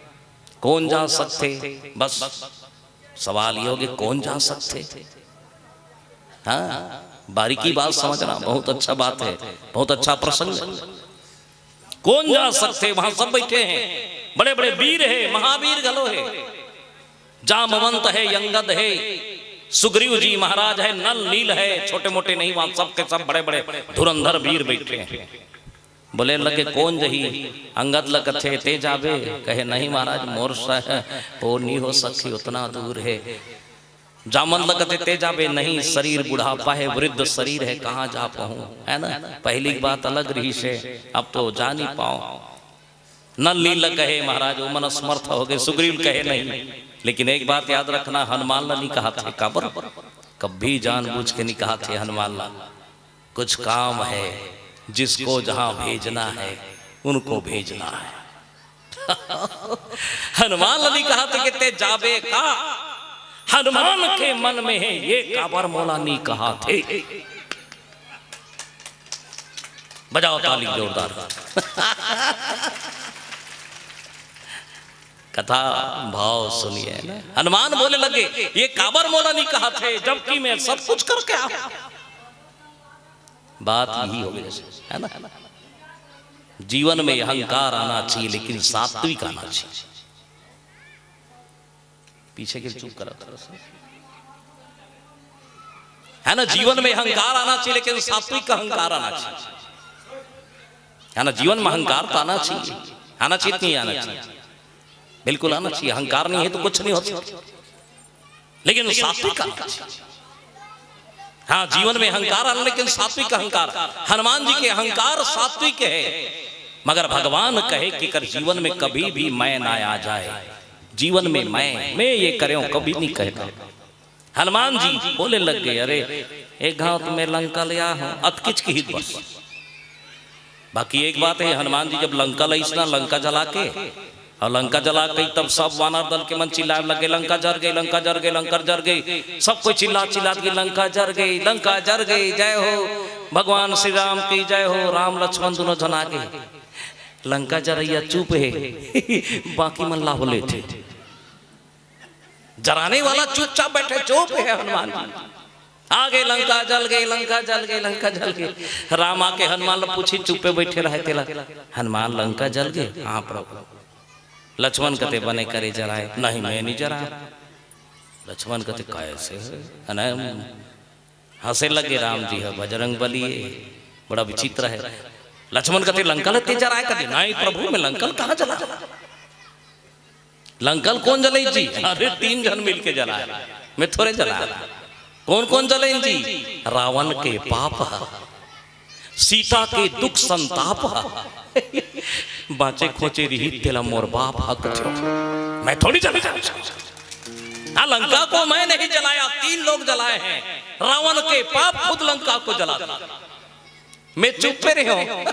कौन जा सकथे? बस सवाल ये हो गया, कौन जा सकथे? हाँ, बारीकी बात समझना, बहुत अच्छा बात है, बहुत अच्छा प्रसंग है। कौन जा सकथे? वहां सब बैठे हैं, बड़े बड़े वीर है, महावीर घलो है, जामवंत है, अंगद है, सुग्रीव जी महाराज है, नल नील है, छोटे मोटे नहीं, वहां सब के सब बड़े बड़े धुरंधर वीर बैठे हैं। बोले लगे, "कौन जही?" अंगद ल कथे, "ते जाबे?" कहे, "नहीं महाराज, मोर से वो नहीं हो सकती, उतना दूर है।" जामवंत ल कथे, "ते जाबे?" "नहीं, शरीर बुढ़ापा है, वृद्ध शरीर है, कहाँ जा पाऊँ?" है ना, पहली बात अलग रही से, अब तो जा नहीं पाऊँ। नल नील ल कहे, "महाराज, वो मन असमर्थ हो गए।" सुग्रीव कहे, "नहीं।" लेकिन एक बात याद रखना, हनुमान ल नहीं कहा थे, काबर? कभी जानबूझ के नहीं कहा थे हनुमान ल। कुछ काम है, जिसको जहां भेजना है, उनको भेजना है। हनुमान ल नहीं कहा थे कि ते जाबे का, हनुमान के मन में है, ये काबर मोला नहीं कहा थे। बजाओ ताली जोरदार। कथा भाव सुनिए ना। हनुमान बोले लगे, "ये काबर मोला नहीं कहा थे, जबकि मैं सब कुछ करके आया।" बात यही हो गई, है ना? जीवन में अहंकार आना चाहिए, लेकिन सात्विक आना चाहिए। पीछे के चुप करा थोड़ा सा, है ना? जीवन में अहंकार आना चाहिए, लेकिन सात्विक अहंकार आना चाहिए, है ना? जीवन में अहंकार तो आना चाहिए, आना चाहिए कि नहीं आना चाहिए? बिल्कुल आना चाहिए। अहंकार नहीं है तो कुछ नहीं हो सकता, लेकिन सात्विक आना चाहिए। हाँ, जीवन में अहंकार आना, लेकिन सात्विक अहंकार। हनुमान जी के अहंकार सात्विक है, मगर भगवान कहे कि कर जीवन में कभी भी मैं ना आ जाए, जीवन में मैं, मैं ये करे कभी नहीं कहना। हनुमान जी बोले लग गए, "अरे, एक घाव तो मैं लंका ले आ हूं, अतकिच की हित बस।" बाकी एक बात है, हनुमान जी जब लंका लईस ना, लंका जला के, और लंका जला के तब सब वानर दल के मन चिल्लाए लगे, "लंका जर गई, लंका जर गई, लंका जर गई।" सब कोई चिल्ला चिल्ला के, "लंका जर गई, लंका जर गई, जय हो भगवान श्री राम की, जय हो।" राम लक्ष्मण दोनों झन आगे, लंका जरैया चुप है, बाकी मन लाहो लेथे। जराने वाला चुपचाप बैठे, चुप है हनुमान जी। आगे लंका जल गई, लंका जल गई, लंका जल गई। राम आके हनुमान ला पूछी, चुप्पे बैठे रहे तेला, "हनुमान, लंका जल गई?" "हाँ प्रभु।" लक्ष्मण कथे, "बने करे जराए।" "नहीं, मैं नहीं जरा।" लक्ष्मण कथे, "कैसे है?" अने हंसे लगे राम जी, "है बजरंग बली है, बड़ा विचित्र है।" लक्ष्मण कथे, "लंका ला ते जराए?" कथे, "नहीं प्रभु, मैं लंका ला कहाँ जला?" लंका ल कोन जलाइस जी? अरे, तीन झन मिलके जलाए, मैं थोरे जलाए। कोन कोन जलाइन जी? रावण के पाप ह, सीता के दुख संताप ह, बांचे खोचे रिहिस तेला मोर बाप ह कथे। मैं थोड़ी जलाए। हाँ, लंका को मैं नहीं जलाया, तीन लोग जलाए हैं। रावण के पाप खुद लंका को जला दिया। मैं चुप्पे रहे हूं।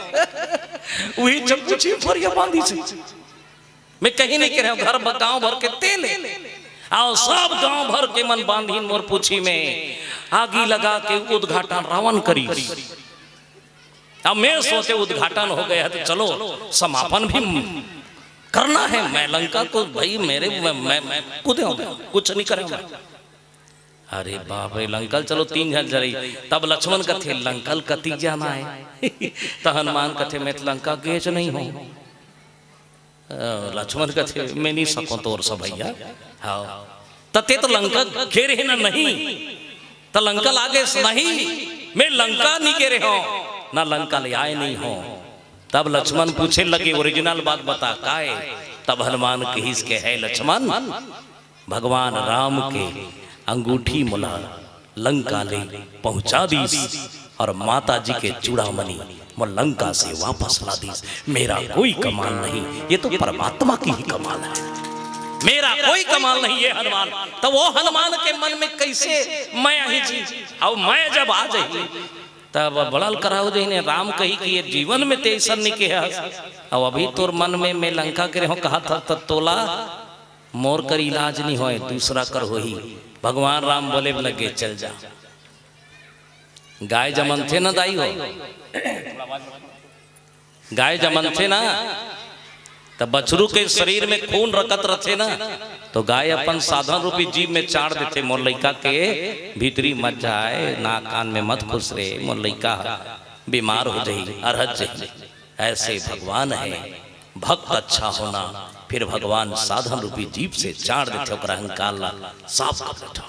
वही चक्कू छिम फरिया बांधिस हे। मैं कहीं नहीं कहे हूं, घर ब-, गांव भर के तेल हे। अउ सब गांव भर के मन बांधिन मोर पूछी में आगी लगा के उद्घाटन रावण करिस। अब मैं सोचे उद्घाटन हो गया है तो चलो समापन भी करना है, मैं लंका को, भाई, मेरे, मैं, मैं, मैं कूदे हूँ, कुछ नहीं करे हूँ मैं। अरे बाप रे, लंका ल चलो तीन झन जरई। तब लक्ष्मण कथे, "लंका ल कतिक जाना है?" त हनुमान कथे, "मैं त लंका गेच नहीं हूँ।" अ, लक्ष्मण कथे, "मैं नहीं सकूँ तोर से भैया।" हाँ, त ते तो लंका गे रहे ना, नहीं, त लंका ल आगेस नहीं, मैं लंका नहीं गे रहे हूँ, ना लंका ले आए नहीं हूँ। तब लक्ष्मण पूछे लगे, "ओरिजिनल बात बता, काय?" तब हनुमान कहिस के, "हे लक्ष्मण, भगवान राम के अंगूठी मोला लंका ले पहुंचा दीस और माता जी के चूड़ामणि मोर लंका से वापस ला दीस। मेरा कोई कमाल नहीं, ये तो परमात्मा की ही कमाल है, मेरा कोई कमाल नहीं।" ये हनुमान, तो वो हनुमान के मन में कैसे मया ही जी, अब मया जब आ जाही, तब बड़ल कराओ जही ने राम कही कि ये जीवन में ते ऐसा नहीं किया। अब अभी तोर मन में मैं लंका गे रहे हूँ कहा था, त तोला मोर कर इलाज नहीं होय, दूसरा कर होही। भगवान राम बोले लगे, "चल जा।" गाय जमनथे ना दाई हो, गाय जमनथे ना, त बछरू के शरीर में खून रकत रथे ना, तो गाय अपन साधन रूपी जीभ में चाड़ देथे, "मोर लइका के भीतरी मत जाए, नाक कान में मत खुसरे, मोर लइका बीमार हो जाही, अरहत जाही।" ऐसे भगवान है, भक्त अच्छा होना, फिर भगवान साधन रूपी जीभ से चाड़ देथे ओकर अहंकार ला, साफ कर देथे।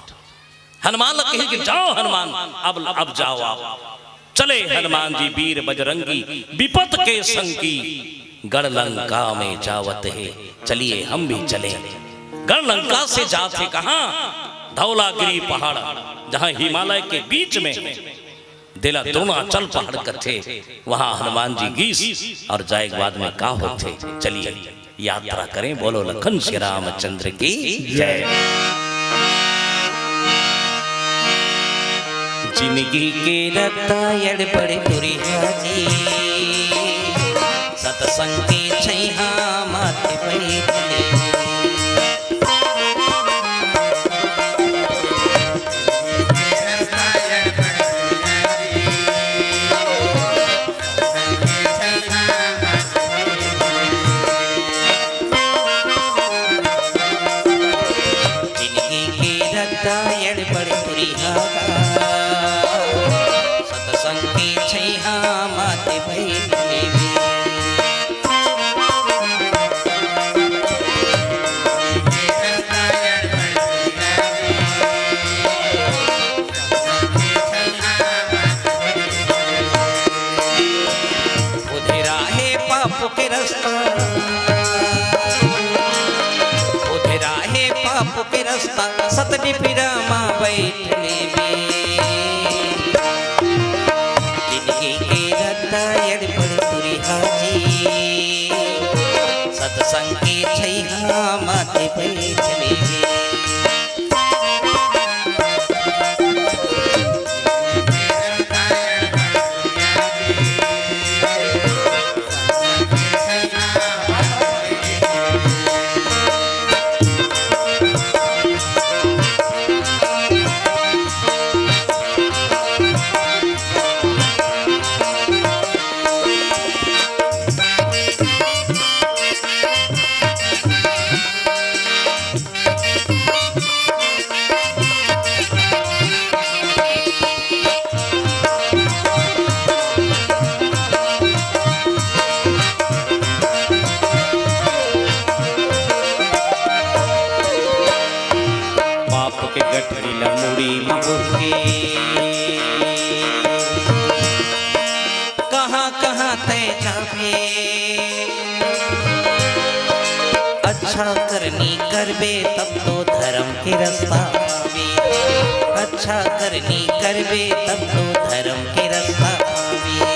हनुमान ला कहे कि जाओ हनुमान, अब, अब जाओ आप। चले हनुमान जी वीर बजरंगी, विपत के संगी, गढ़ लंका में जावत है, चलिए हम भी चले। गढ़ लंका से जात हे कहाँ? धौलागिरी पहाड़, जहाँ हिमालय के बीच में हे। देला द्रोणाचल पहाड़ कथे, वहाँ हनुमान जी गीस और जाए के बाद में का होथे, चलिए यात्रा करें। बोलो लखन श्री रामचंद्र की जय। जिनगी के रत्ता एड़पड़ तुरिहा जी, सतसंग के छैहा माथे बैठले। जिनगी के रद्दा एड़पड़ तुरिहा, सतसंग के छैहा माथे बैठ लेवे। उधेरा हे पाप के रस्ता, उधेरा हे पाप के रस्ता, सतडिपिरा मा बैठ लेबे। जिनगी के रद्दा एड़पड़ तुरिहा जी, सतसंग के छैहा माथे बैठ लेबे। पाप के गठरी ला मुड़ी म बोर के, कहाँ कहाँ तैं जाबे। अच्छा करनी करबे तब तो धरम के रस्ता पाबे। अच्छा करनी करबे तब तो धरम के रस्ता पाबे।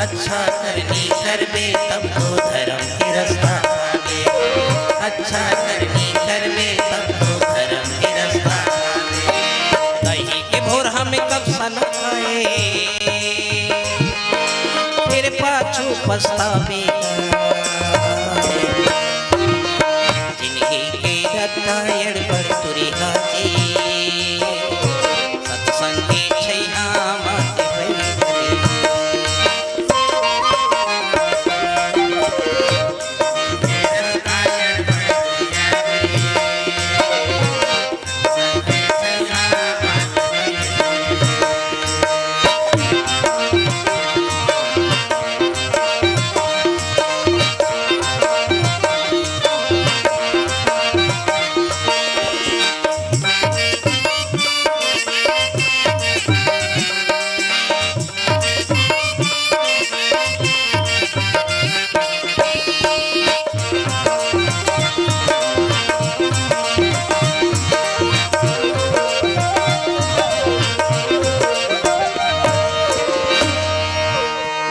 अच्छा करनी करबे तब तो धरम के रस्ता पाबे। अच्छा करनी करबे पछतावे। जिनगी के रत्ता एड़पड़ तुरिहा जी, सत्संग के छैया मात बैठे।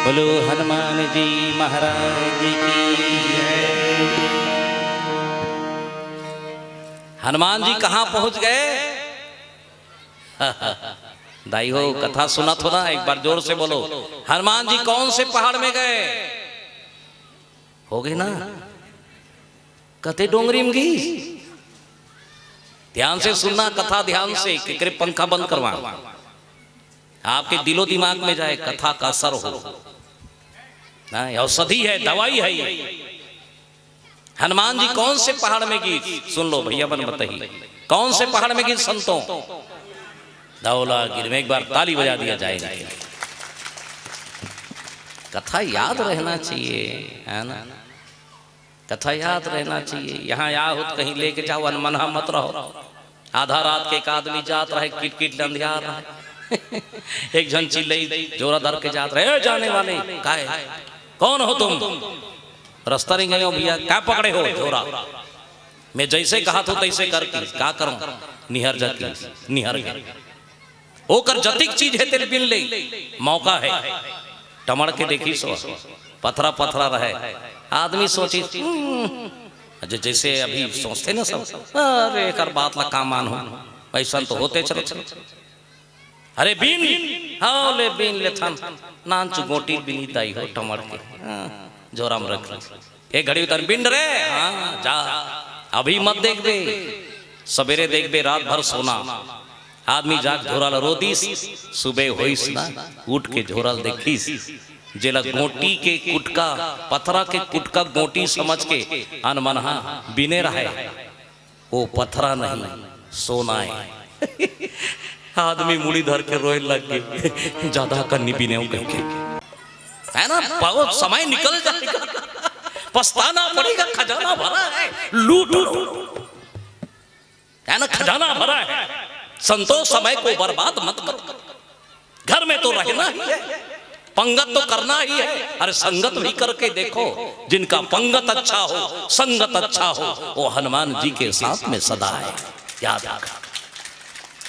बोलो हनुमान जी महाराज की जय। हनुमान जी कहाँ पहुंच गए? दाई हो, कथा सुनत हो ना, एक बार जोर से बोलो, हनुमान जी कौन से पहाड़ में गए? हो गए ना? कते डोंगरी में गई। ध्यान से सुनना कथा, ध्यान से, केकरे पंखा बंद करवा, आपके दिलो दिमाग में जाए, कथा का असर हो। हाँ, औषधि है, दवाई है ये। हनुमान जी कौन से पहाड़ में गीस? सुन लो भैया, बन बताइए, कौन से पहाड़ में गीस संतों? धौलागिर में। एक बार ताली बजा दिया जाए इनके लिए। कथा याद रहना चाहिए, है ना? कथा याद रहना चाहिए। यहाँ या हो तो कहीं लेके जाओ, अनमनहा मत रहो। आधा रात के एक आदमी जात रहे, किटकिट ले अंधियार रहे। एक झन चिल्लई जोरा धर के जात रहे, "ए, जाने वाले, का है? कौन हो तुम? रास्ता नहीं गए हो भैया, का पकड़े हो झोरा?" मैं जैसे कहा था तैसे करके, का करूं, निहर जाके, निहर गए। ओकर जतिक चीज है तेरे बिन ले, मौका है। टमड़ के देखी सो, पथरा पथरा रहे। आदमी सोची, "हम्म।" जे-, जैसे अभी सोचते ना सब, "अरे, एकर बात ला का मानहूं, ऐसा तो होते चलो, चलो।" अरे बीन, हाँ ले बीन लेथन, नानचु गोटी बीनी दाई हो टमड़ के, हाँ, झोरा में रख। एक घड़ी उतर, "बीन रे, हाँ, जा, अभी मत देखबे, सवेरे देखबे, रात भर सोना।" आदमी जाके झोरा ल रो दिस, सुबह होइस ना, उठ के झोरा ल देखिस, जेला गोटी के कुटका, पथरा के कुटका गोटी समझ के अनमनहा बीने रहे। वो पथरा नहीं, सोना है। आदमी मुड़ी धर के रोए लग गए, "ज्यादा कन्नी पीने हो कहीं के।" है ना, बहुत समय निकल जाएगा, पछताना पड़ेगा, खजाना भरा है, लूट लो। है ना, खजाना भरा है। संतोष, समय को बर्बाद मत करो। घर में तो रहना ही है, पंगत तो करना ही है। अरे संगत भी करके देखो, जिनका पंगत अच्छा हो, संगत अच्छा हो, वो हनुमान जी के साथ में सदा है। याद रखा।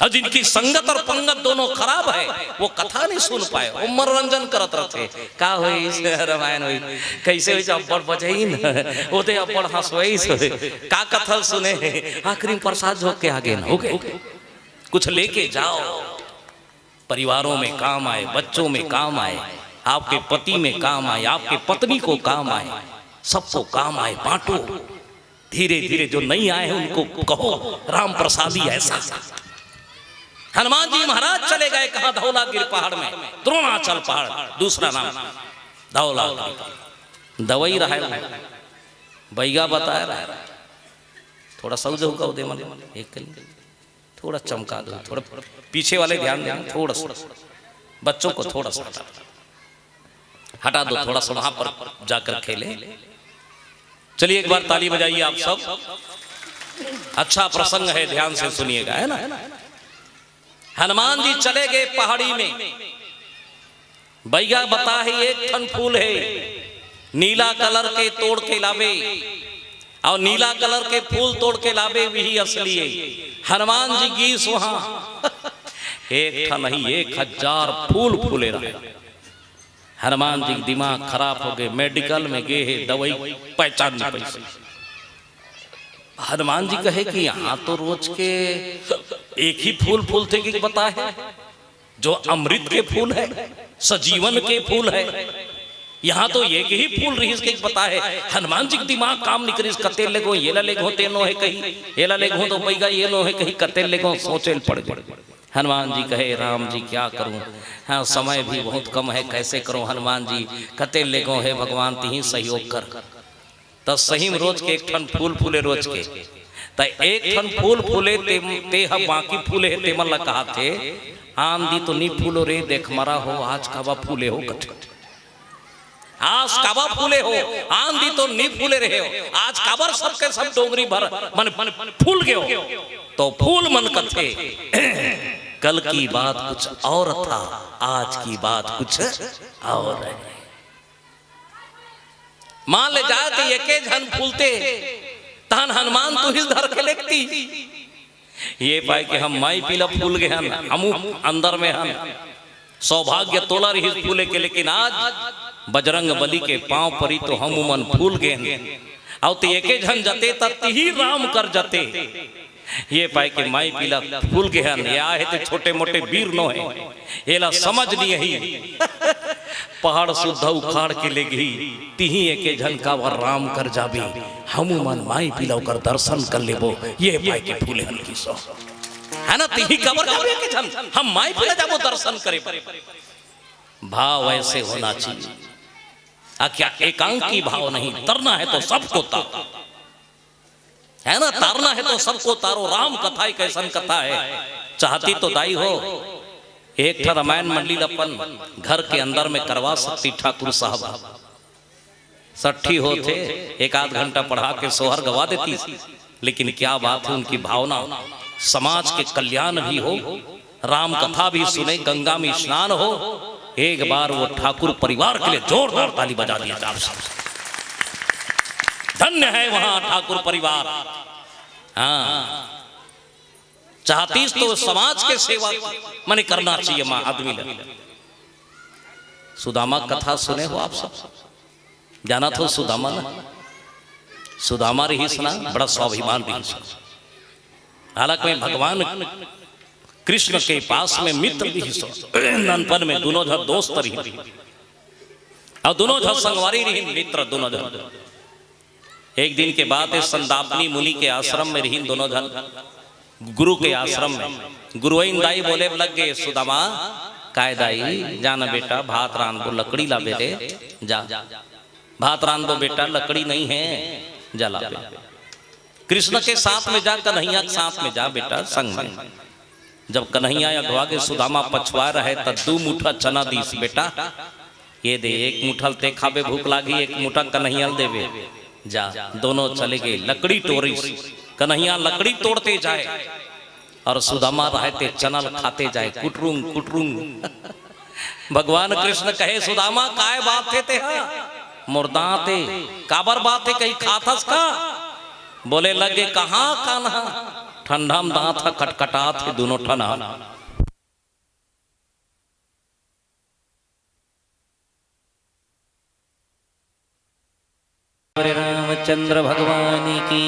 और जिनकी संगत और पंगत दोनों खराब है, वो कथा नहीं सुन पाए, वो मनोरंजन करत रहते। का होई रामायण होई, कैसे होई, अब्बड़ बजई न, ओते अब्बड़ हंसवई से, का कथा सुने, आखिरी में प्रसाद झोंक के आगे न हो गए। कुछ लेके जाओ। परिवारों में काम आए, बच्चों में काम आए, आपके पति में काम आए, आपके पत्नी को काम आए, सबको काम आए, बांटो। धीरे धीरे जो नहीं आए हैं उनको कहो, "राम प्रसादी ऐसा।" हनुमान जी महाराज चले गए कहां? धौलागिर पहाड़ में, द्रोणाचल पहाड़, दूसरा नाम धौलागिर। दवाई रहा है, बैगा बताया रहा है, थोड़ा सौजो का उदय मन एक कल थोड़ा चमका दो, थोड़ा पीछे वाले ध्यान देना, थोड़ा सा बच्चों को थोड़ा सा हटा दो, थोड़ा सा वहां पर जाकर खेले। चलिए, एक बार ताली बजाइए आप सब। अच्छा प्रसंग है, ध्यान से सुनिएगा, है ना। हनुमान जी चले गए पहाड़ी में, बैगा बता है, एक ठन फूल है, नीला कलर के, तोड़ के लावे, और नीला कलर के फूल तोड़ के लावे, वही असली है। हनुमान जी गीस वहां, एक ठन नहीं, एक हजार फूल फूले रहे। हनुमान जी के दिमाग खराब हो गए, मेडिकल में गए है, दवाई पहचान नहीं पाई। हनुमान जी कहे कि यहाँ तो रोज के एक ही फूल फूलथे कि बता है, जो अमृत के फूल है, सजीवन के फूल है, यहाँ तो एक ही फूल रहिस के पता है, हनुमान जी के दिमाग काम नहीं करिस, कते लेगो, येला लेगो, ते नो हे कही, येला लेगो तो बैगा, ये नो हे कही, कते लेगो, सोचे ल पड़ गे। हनुमान जी कहे, "राम जी, क्या करूं? हाँ, समय भी बहुत कम है, कैसे करूं हनुमान जी? कते लेगो, हे भगवान, तिही सहयोग कर।" त सही में रोज के एक ठन फूल फूले रोज के। त एक ठन फूल फूले, ते, ते ह बाकी फूले हे, तेमन ला कहाथे, "आन दी तो नी फूलो रे, देख मरा हो, आज काबर फूले हो?" कथे। "आज काबर फूले हो, आन दी तो नी फूले रहे हो, आज काबर सबके सब डोंगरी भर मन, मन फूल गए हो?" तो फूल मन कथे, "कल की बात कुछ और था, आज की बात कुछ और है।" मान ले जाए तो एके झन फूलते, तहन हनुमान तुहिल धर के लेगती। ये पाय के हम माई पीला फूल गे हन, हमू अंदर में हन। सौभाग्य तोला रहिस फूले के, लेकिन आज बजरंग बली के पांव परी तो हमू मन फूल गे हन। अउ ते एके झन जते त तिही राम कर जते। ये पाय के माई पीला फूल गे हन, ये आहे ते छोटे मोटे बीर नो हे, एला समझ नहीं ही। पहाड़ सुद्धा उखाड़ के लेगही, तिही एके झन काबर राम कर जाबे, हमू मन माई पीला ओकर दर्शन कर लेबो, ये पाय के फूले हन किसो। है ना, तिही काबर जाबे एके झन, हम माई पीला जाबो दर्शन करे। भाव ऐसे होना चाहिए। आ क्या एकांकी भाव नहीं, तरना है तो सबको तारो। है ना, तारना है तो सबको तारो। राम कथा एक ऐसन कथा है, चाहती तो दाई हो, एक ठा रामायण मंडली ल अपन घर के अंदर में करवा सकती ठाकुर साहब। सट्ठी होथे, एक आध घंटा पढ़ा के सोहर गवा देती। लेकिन क्या बात है, उनकी भावना, समाज के कल्याण भी हो, राम कथा भी सुने, गंगा में स्नान हो। एक बार वो ठाकुर परिवार के लिए जोरदार ताली बजा दिया जाए आप सब। धन्य है वहां ठाकुर परिवार। हाँ, चाहतीस तो समाज के सेवा मने करना चाहिए मां आदमी ने। सुदामा कथा सुने हो आप सब? जानत हो सुदामा ना? सुदामा रहिस ना, बड़ा स्वाभिमान रहिस। हालांकि भगवान कृष्ण के पास में मित्र रहिस, ननपन में दोनों झन दोस्त रहिन, अउ दोनों झन संगवारी रहिन, मित्र दोनों झन। एक दिन के बात हे, संदापनी मुनि के आश्रम में रहिन दोनों झन, गुरु के आश्रम में। गुरुइन दाई बोले लग गे, "सुदामा, काय दाई, जा ना बेटा, भात रांधबो, लकड़ी लाबे रे, जा। भात रांधबो बेटा, लकड़ी नहीं है, जा लाबे।" कृष्ण के साथ में जा, कन्हैया के साथ में जा बेटा, संग में। जब कन्हैया अगवा गे, सुदामा पछवा रहे, त दू मुठा चना दीस, "बेटा, ये दे, एक मुठा ल ते खाबे, भूख लागी, एक मुठा कन्हैया ल देबे।" जा, दोनों चले गे, लकड़ी टोरिस। कन्हैया लकड़ी तोड़ते जाए और सुदामा रहे ते चना ल खाते जाए, कुटरुंग, कुटरुंग। भगवान कृष्ण कहे, "सुदामा, काय बात हे तेहा? मोर दांत हे, काबर बात हे, कहीं खाथस का?" बोले लगे, "कहाँ कान्हा, ठंडा म दांत ह खटखटात हे दोनों ठन ह।" श्री रामचंद्र भगवान की।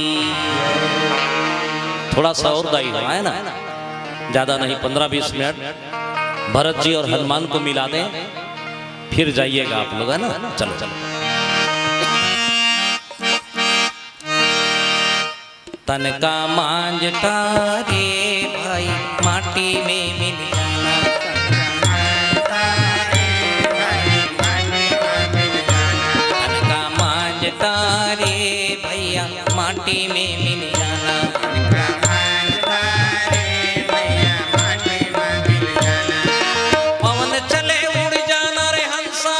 थोड़ा सा और दाई हो, है ना, ज्यादा नहीं, पन्द्रह बीस मिनट। भरत जी और हनुमान को मिला दें, फिर जाइएगा आप लोग, है ना। चलो, चलो। तनका मांझ डारे भाई, माटी में मिल जाना। तनका मांझ डारे भैया, माटी में मिल जाना। पवन चले उड़ जाना रे हंसा,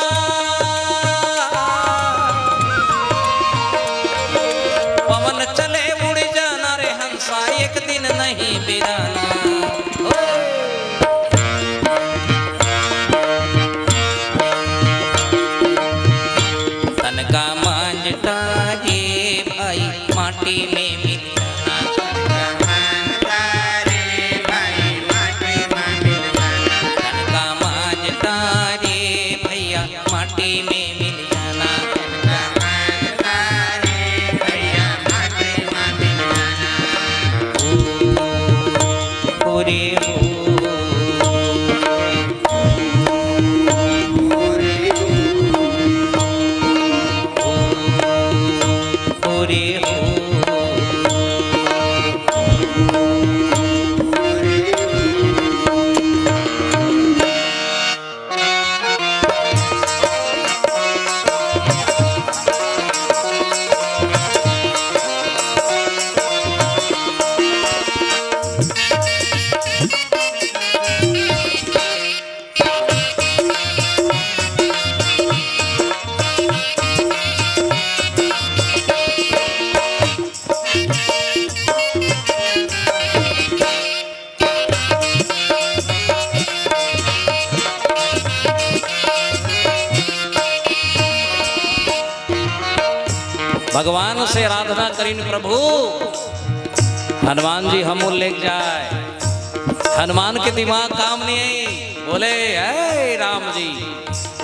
पवन चले उड़ जाना रे हंसा, एक दिन नहीं बिराना। ओ। तनका मांझ डारे भाई, माटी में मिल जाना। तनका मांझ डारे भैया, माटी में मिल जाना। ओ, ओ रे ओ। भगवान से आराधना करिन, प्रभु, हनुमान जी हमू लेके जाए। हनुमान के दिमाग काम नहीं आई, बोले, "ए राम जी,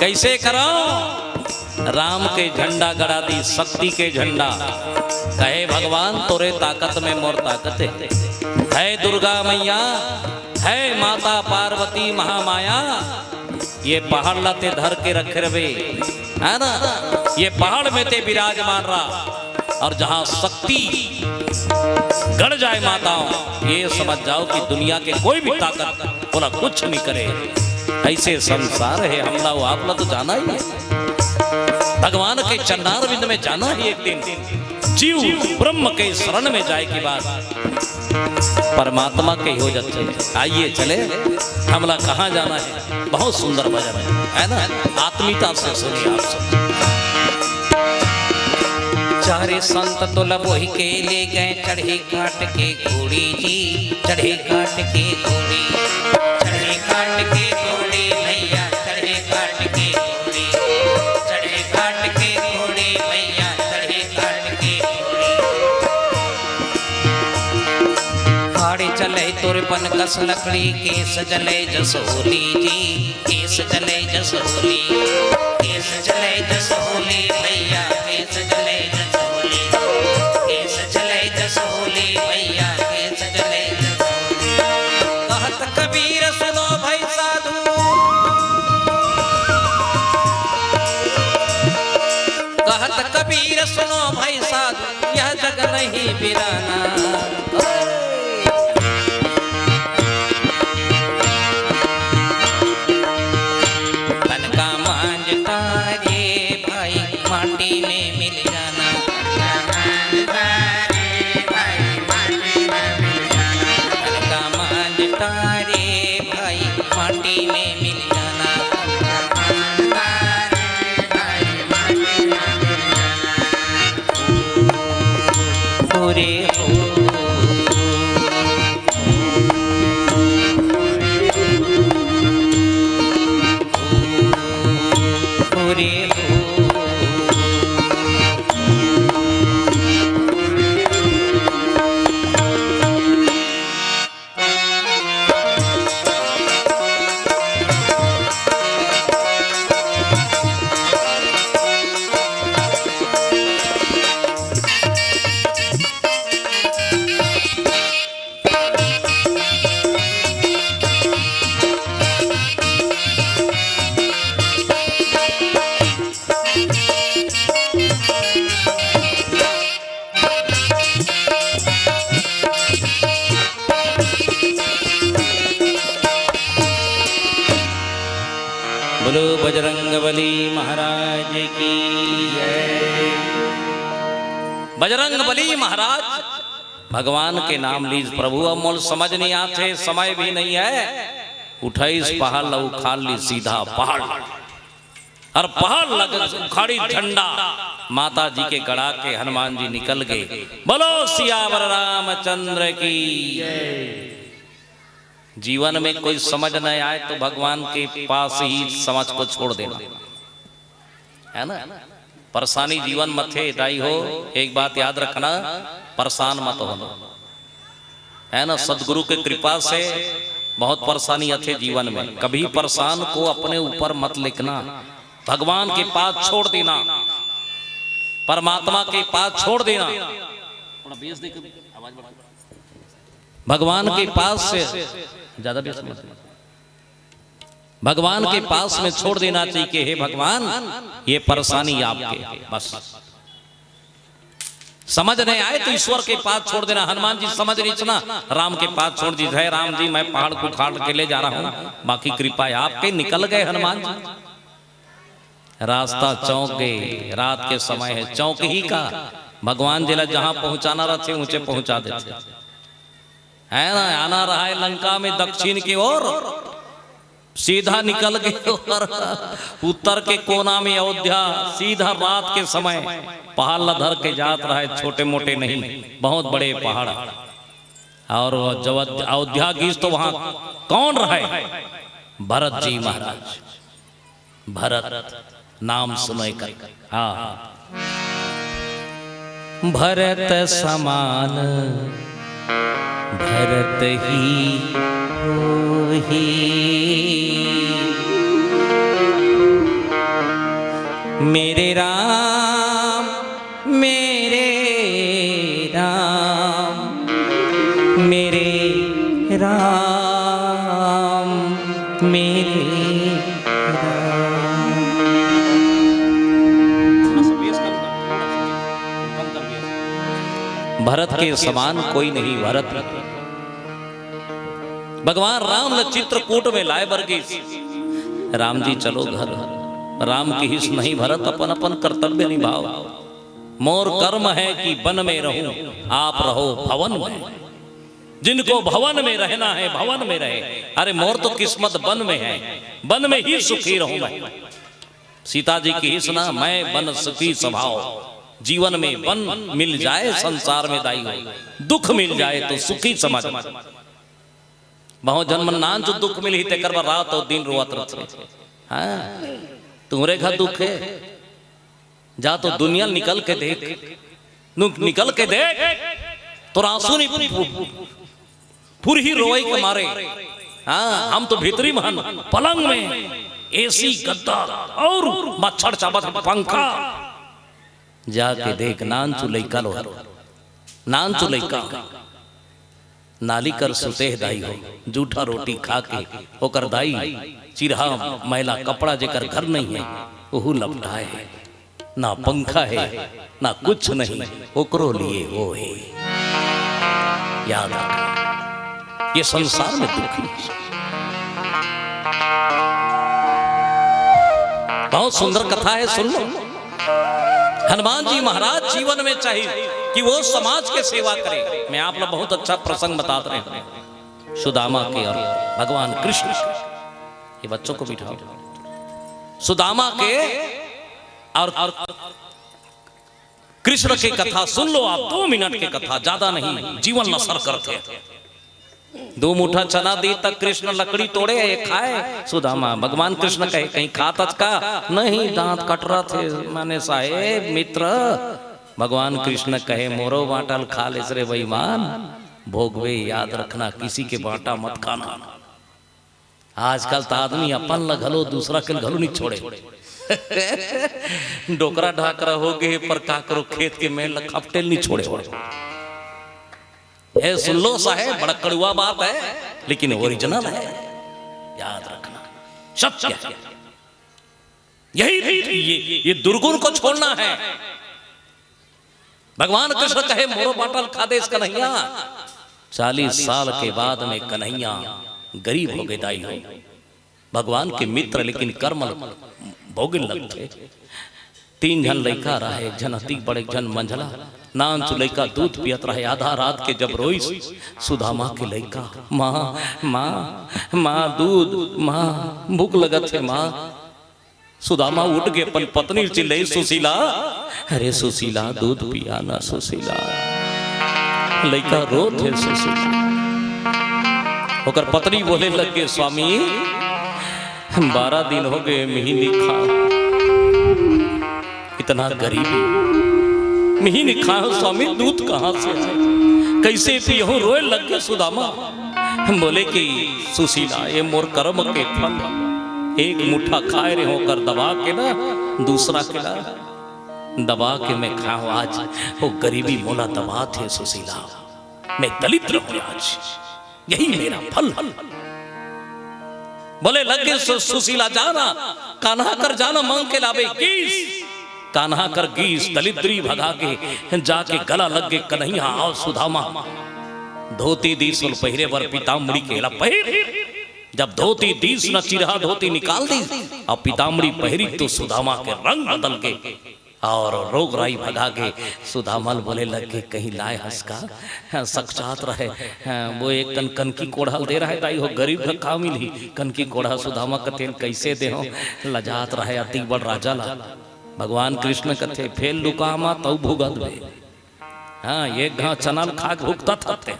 कैसे करो?" राम के झंडा गड़ा दी, शक्ति के झंडा। कहे, "भगवान, तोरे ताकत में मोर ताकत है, है दुर्गा मैया, है माता पार्वती महामाया, ये पहाड़ ला ते धर के रखे रहे, है ना, ये पहाड़ में ते विराजमान रहा, और जहाँ शक्ति गड़ जाए माताओं, ये समझ जाओ कि दुनिया के कोई भी ताकत बोला कुछ नहीं करे।" ऐसे संसार है, हमला वो आपला तो जाना ही है। भगवान के चरणारविंद में जाना ही एक दिन, जीव ब्रह्म के शरण में जाए के बाद परमात्मा के हो जाते हैं। आइए चले, हमला कहाँ जाना है। बहुत सुंदर भजन है, है ना? आत्मीयता से सुनिए आप सब। चारे संत तुल बोहि के ले गए, चढ़े काट के घोड़ी जी, चढ़े काट के घोड़ी, चढ़े काट के घोड़ी भैया, चढ़े काट के घोड़ी, चढ़े काट के घोड़ी भैया, चढ़े काट के घोड़ी। हाड़े चले तोर पन कस लकड़ी, केस जले जस होली जी, केस जले जस होली, केस जले जस होली भैया, केस जले जस होली, केस जले जस होली भैया, केस जले जस होली। कहत कबीर सुनो भाई साधु, कहत कबीर सुनो भाई साधु, यह जग नहीं बिराना। तन का मांझ तारे भाई माटी में मिल जाना। तन का मांझ तारे भाई माटी में मिल जाना। हो रे हो। हो रे हो। बोलो बजरंग बली महाराज की जय। बजरंग बली महाराज भगवान के नाम लीस, प्रभु अब मोल समझ नहीं आथे, समय भी नहीं है। उठाइस पहाड़ ला उखाड़ लीस सीधा पहाड़। अउ पहाड़ ला उखाड़ी झंडा माता जी के गड़ा के हनुमान जी निकल गए। बोलो सियावर रामचंद्र की। जीवन में कोई समझ नहीं आए तो भगवान के पास ही समझ को छोड़ देना, है ना? परेशानी जीवन मथे दाई हो, एक बात याद रखना, परेशान मत होना। है ना, सदगुरु के कृपा से बहुत परेशानी आथे जीवन में। कभी परेशान को अपने ऊपर मत लेकना, भगवान के पास छोड़ देना, परमात्मा के पास छोड़ देना। थोड़ा बेस दे, कभी आवाज बढ़ा। भगवान के पास से ज्यादा बेस मत। भगवान के पास में छोड़ देना चाहिए कि हे भगवान, ये परेशानी आपके, बस। समझ नहीं आए तो ईश्वर के पास छोड़ देना। हनुमान जी समझ रहिस ना, राम के पास छोड़ दीस, "हे राम जी, मैं पहाड़ को उखाड़ के ले जा रहा हूं, बाकी कृपा है आपके।" निकल गए हनुमान जी। रास्ता चौक गए, रात के समय है, चौक ही का भगवान जी ला जहां पहुंचाना रहते, ऊंचे पहुंचा देते। है ना, आना रहा है लंका में दक्षिण की ओर, सीधा निकल गए और उत्तर के कोना में अयोध्या, सीधा रात के समय पहाड़ ला धर के जात रहा है, छोटे मोटे नहीं, बहुत बड़े पहाड़। और वो जब अयोध्या गीस तो वहां कौन रहे? भरत जी महाराज। भरत नाम सुनय कर। हाँ। भरत समान भरत ही होही। मेरे राम, मेरे राम, मेरे राम, मेरे राम। भरत के समान कोई नहीं। भरत, भगवान राम ल चित्रकूट में लाए बर गीस। राम जी चलो घर। राम किहिस नहीं भरत, अपन अपन कर्तव्य निभाओ। मोर कर्म है कि वन में रहूं, आप रहो भवन में। जिनको भवन में रहना है, भवन में रहे। अरे, मोर तो किस्मत वन में है, वन में ही सुखी रहूं मैं। सीता जी किहिस ना, "मैं वन सुखी स्वभाव।" जीवन में वन मिल जाए संसार में दाई हो, दुख मिल जाए तो सुखी समझ। बहुत झन मन नानचुन दुख मिलही तेकर बर रात और दिन रोवत रथे। हाँ, तुम्हरे घर दुख है, जा तो दुनिया निकल के देख, नु-, निकल के देख, तोर आंसू नहीं फु-, फु-, फुरही रोवई के मारे। हाँ, हम तो भीतरी मन पलंग में एसी गद्दा और मच्छर चाबत पंखा। जाके देख, नानचुन लइका लो, नानचुन लइका नाली कर सुते हे दाई हो, जूठा रोटी खा के ओकर दाई चिरहा मैला कपड़ा जेकर घर नहीं है, ओहू लपटाए हे। ना पंखा है, ना कुछ नहीं, ओकरो लिए वो है। याद रख, ये संसार में दुखी। बहुत सुंदर कथा है, सुन लो। हनुमान जी महाराज जीवन में चाहिए कि वो समाज के सेवा करे। मैं आप लोग बहुत अच्छा प्रसंग बतात रहे हूं। सुदामा के और भगवान कृष्ण के। ये बच्चों को बिठाओ। सुदामा के और कृष्ण के कथा सुन लो आप, दो मिनट के कथा, ज्यादा नहीं, जीवन ल असर करथे। दो मुठा चना दी तक कृष्ण लकड़ी तोड़े, ये खाए। सुदामा, भगवान कृष्ण कहे, "कहीं खात हस का?" "नहीं, दांत कटरथे।" "माने साहेब, मित्र।" भगवान कृष्ण कहे, "मोरो बांटा ल खा लेस रे बेईमान, भोगवे, याद रखना, किसी के बांटा मत खाना।" आजकल त आदमी अपन ल घलो, दूसरा के ल घलो नहीं छोड़े। डोकरा ढाकरा हो गे, पर काकरो खेत के मेड़ ल खपटे ल नहीं छोड़े। हे सुन लो साहेब, बड़ा कड़ुआ बात है, लेकिन ओरिजिनल है, याद रखना, सत्य है। यही, ये, ये दुर्गुण को छोड़ना है। भगवान कृष्ण कहे, "मोरो बांटा ल खा देस कन्हैया।" चालीस साल के बाद में कन्हैया गरीब हो गे दाई हो। भगवान के मित्र, लेकिन कर्म भोगे लगथे। तीन झन लइका रहे, एक झन अतिक बड़े, एक झन मंझला। नानचु लइका दूध पियत रहे, आधा रात के जब रोइस, सुदामा के लइका, "माँ, माँ, माँ, दूध, माँ, भूख लगत हे, माँ।" सुदामा उठ के अपन पत्नी ल चिल्लाई, "सुशीला, अरे सुशीला, दूध पिया ना सुशीला।" लइका रोत हे सुशीला। ओकर पत्नी बोले लग गे, "स्वामी, बारह दिन हो गे, मिही नहीं खा, इतना गरीबी, मिही नहीं खा, स्वामी, दूध कहाँ से आए, कैसे पियहूँ?" रोए लग गे सुदामा। बोले कि, "सुशीला, ये मोर कर्म के फल, एक मुट्ठा खाए रहे हों, ओकर दबा के ना, दूसरा के ना दबा के मैं खाऊं। आज वो गरीबी मोला दबात हे सुशीला, मैं दलिद्र हूं आज, यही मेरा फल।" बोले लग गे, "सु-, सुशीला, जा ना, कान्हा कर जा ना, मांग के लाबे।" गीस कान्हा कर गीस दलिद्री भगा के जाके गला लग गे। कन्हैया, आव सुदामा, धोती दीस ओला पहिरे बर पीताम्बरी के, एला पहिर। जब धोती दीस न, चिरहा धोती निकाल दीस, अब पीताम्बरी पहिरी तो सुदामा के रंग बदल गे और रोग राई भगा के सुदामा ल बोले लग गे, "कहीं लाय हस का?" हाँ, सकचात रहे। हाँ, वो एक कन कनकी कोढ़ा ल दे रहे, दाई हो, गरीब ल का मिलही? कनकी कोढ़ा। सुदामा कथे ल, "कइसे देहूं?" लजात रहे अति बड़ राजा ला। भगवान कृष्ण कथे, "फेर लुका मत, तउ भुगतबे।" हाँ, एक घांव चना ल खा के भुगतत हते।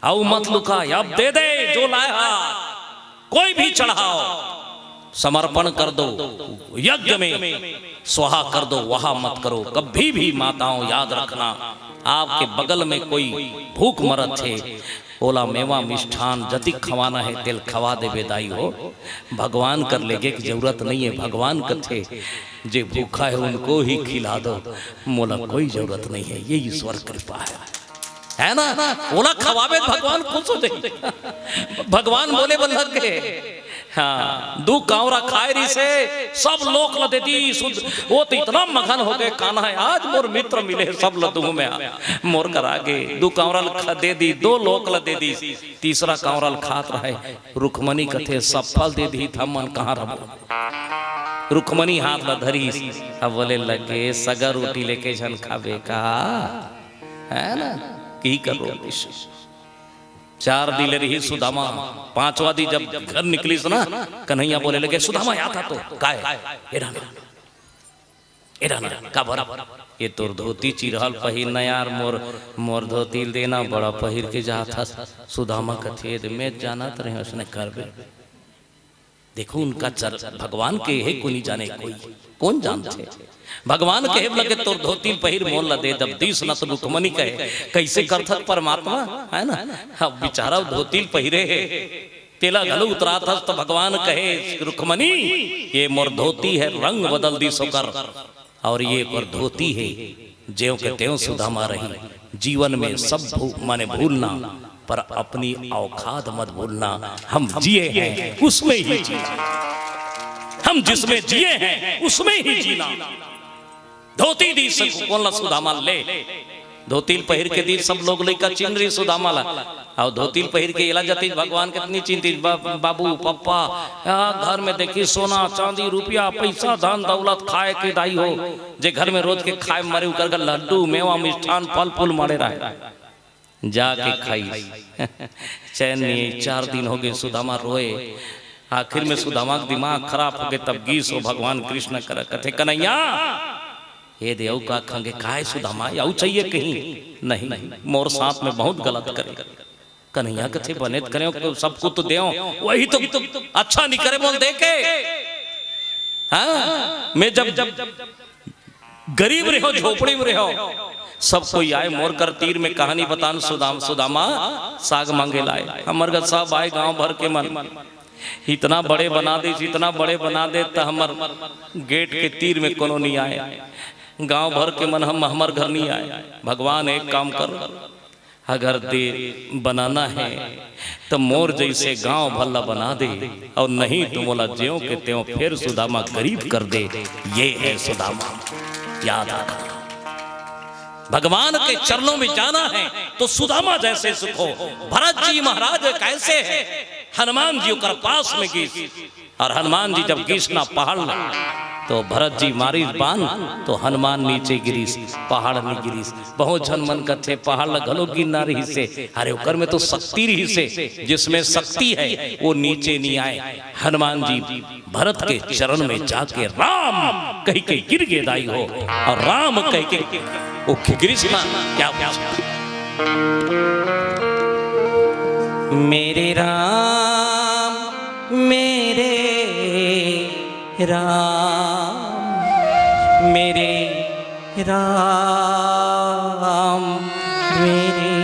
अउ मत लुका, अब दे दे जो लाय हा, कोई भी चढ़ाव, समर्पण कर दो, यज्ञ में स्वाहा कर दो, वहा मत करो। कभी भी माताओं याद रखना, आपके बगल में कोई भूख मरत हे, ओला मेवा मिष्ठान जतिक खवाना हे, तेल खवा देबे दाई हो। भगवान कर लेगे के जरूरत नहीं है। भगवान कथे, जे भूखा है उनको ही खिला दो, मोला कोई जरूरत नहीं है। ये ईश्वर कृपा है, है ना? ओला खवाबे त भगवान खुश हो जाही। भगवान बोले बर लग गे, हाँ, दू कांवरा खाए रिहिसे, सब लोक ल दे दी। सुध-, वो तो इतना मगन हो गे, कान्हा हे, आज मोर मित्र मिले, सब ल दूहूं मैं। मोर करा गे, दू कांवरा ल ख-, दे दी, दो लोक ल दे दी। तीसरा कांवरा ल खात रहे, रुखमनी कथे, "सब फल दे दिही त हमन कहाँ रहबो?" रुखमनी हाथ ल धरिस, अब बोले लगे, "सगा रोटी लेके झन खाबे का?" है ना? की करो? चार दिन ले रहिस सुदामा, पांचवा दिन जब घर निकलिस ना, कन्हैया बोले लगे, "सुदामा, या था तो काय? एरा ना, एरा ना, काबर? ये तोर धोती चिरहा ल पहिर ना यार, मोर, मोर धोती ल देना, बड़ा पहिर के जात हस।" सुदामा कथे, "मैं जानत रहे, उसने करबे।" देखो, उनका चर-, भगवान के हे कोनी जाने कोई, कोन जानथे? भगवान कहे लगे, "तोर धोती ल पहिर, मोर ल दे।" जब दीस न तो रुखमनी कहे, "कइसे करथस परमात्मा?" है ना? अब बिचारा धोती ल पहिरे हे, तेला घलो उतराथस, तो भगवान कहे, "रुखमनी, ये मोर धोती हे, रंग बदल दीस ओकर।" और ये ओकर धोती हे, ज्यों के त्यों सुदामा रही। जीवन में सब भू-, माने भूलना, पर अपनी औकात मत भूलना। हम जिए हैं, उसमें ही जीना। हम जिसमें जिए हैं, उसमें ही जीना। धोती दीस कोन ला? सुदामा ले। धोती ल पहिर के दीस, सब लोग लइका चिन्ह रही सुदामा ला। अउ धोती ल पहिर के एला जतिस, भगवान कथे नइ चिन्हतिस, बा-, बाबू, पप्पा, आ, घर में देखिस सोना, चांदी, रुपया, पइसा, धन, दौलत, खाए के दाई हो, जे घर में रोज के खाए मारे, उकर घर लड्डू, मेवा, मिष्ठान, फल फूल माड़े रहे। जाके खाइस। चैन नइ, चार दिन हो गे, सुदामा रोए। आखिर में सुदामा के दिमाग खराब हो गे, तब गीस ओ भगवान कृष्ण करा, कथे, "कन्हैया, ये दे, अउ का खंगे, काय सुदामा, अउ चाहिए कहीं?" "नहीं, मोर साथ में बहुत गलत करे।" कन्हैया कथे, "बने त करेंव, सब कुछ तो देंव, वही तो अच्छा नइ करे मोला दे के। हाँ, मैं जब, जब गरीब रहेंव, झोपड़ी में रहेंव, सब कोई आए मोर कर तीर में, कहानी बतान, सुदाम-, सुदामा साग मांगे ल आए, हमर घर सब आए, गांव भर के मन, इतना बड़े बना दे, इतना बड़े बना दे, त हमर गेट के तीर में कोनो नइ आए, गांव भर के मन हम, हमर घर नइ आए। भगवान, एक काम कर, अगर दे बनाना हे, त मोर जइसे गांव भर ला बना दे, अउ नहीं त मोला ज्यों के त्यों फेर सुदामा गरीब कर दे।" ये है सुदामा, याद रखना। भगवान के चरणों में जाना है तो सुदामा जैसे सुख हो। भरत जी महाराज कैसे है, हनुमान जी ओकर पास में गीस, अउ हनुमान जी जब गीस ना पहाड़ ला, तो भरत जी मारिस बान, तो हनुमान नीचे गिरिस, पहाड़ नइ गिरिस। बहुत झन मन कथे, "पहाड़ ला घलो गिरना रहिसे।" अरे, ओकर में तो शक्ति रहिसे, जिसमें शक्ति है, वो नीचे नइ आए। हनुमान जी भरत के चरण में जाके, "राम" कहिके गिर गे दाई हो, अउ राम कहिके ओ गिरिस ना, क्या पूछा? मेरे राम, मेरे राम, मेरे राम, मेरे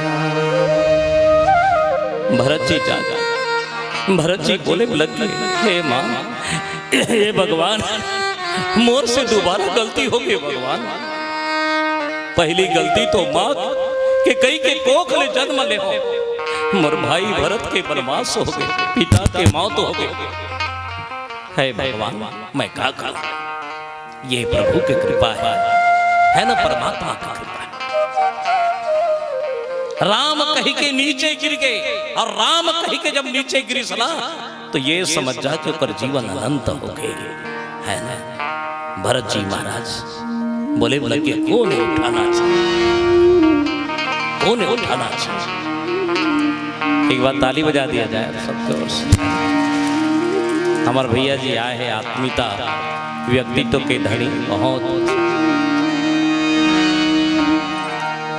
राम। भरत जी जागा, भरत जी बोले लग गे, "हे माँ, हे भगवान, मोर से दोबारा गलती हो गे भगवान। पहली गलती तो माँ के कइके कोख ले जन्म ले हो, मोर भाई भरत के बनवास हो गे, पिता के मौत हो गे। हे भगवान, मैं का करूं?" ये प्रभु के कृपा हे, हे ना, परमात्मा के कृपा हे। राम कहि के नीचे गिर गे, अउ राम कहि के जब नीचे गिरिस ना, त ये समझ जा कि ओकर जीवन अनंत हो गे, हे ना। भरत जी महाराज बोले, बोले कि कोन उठाना चाही, कोन उठाना चाही। एक बार ताली बजा दिया जाए सबके ओर से। हमर भैया जी आए हे आत्मीयता, व्यक्तित्व के धनी, बहुत।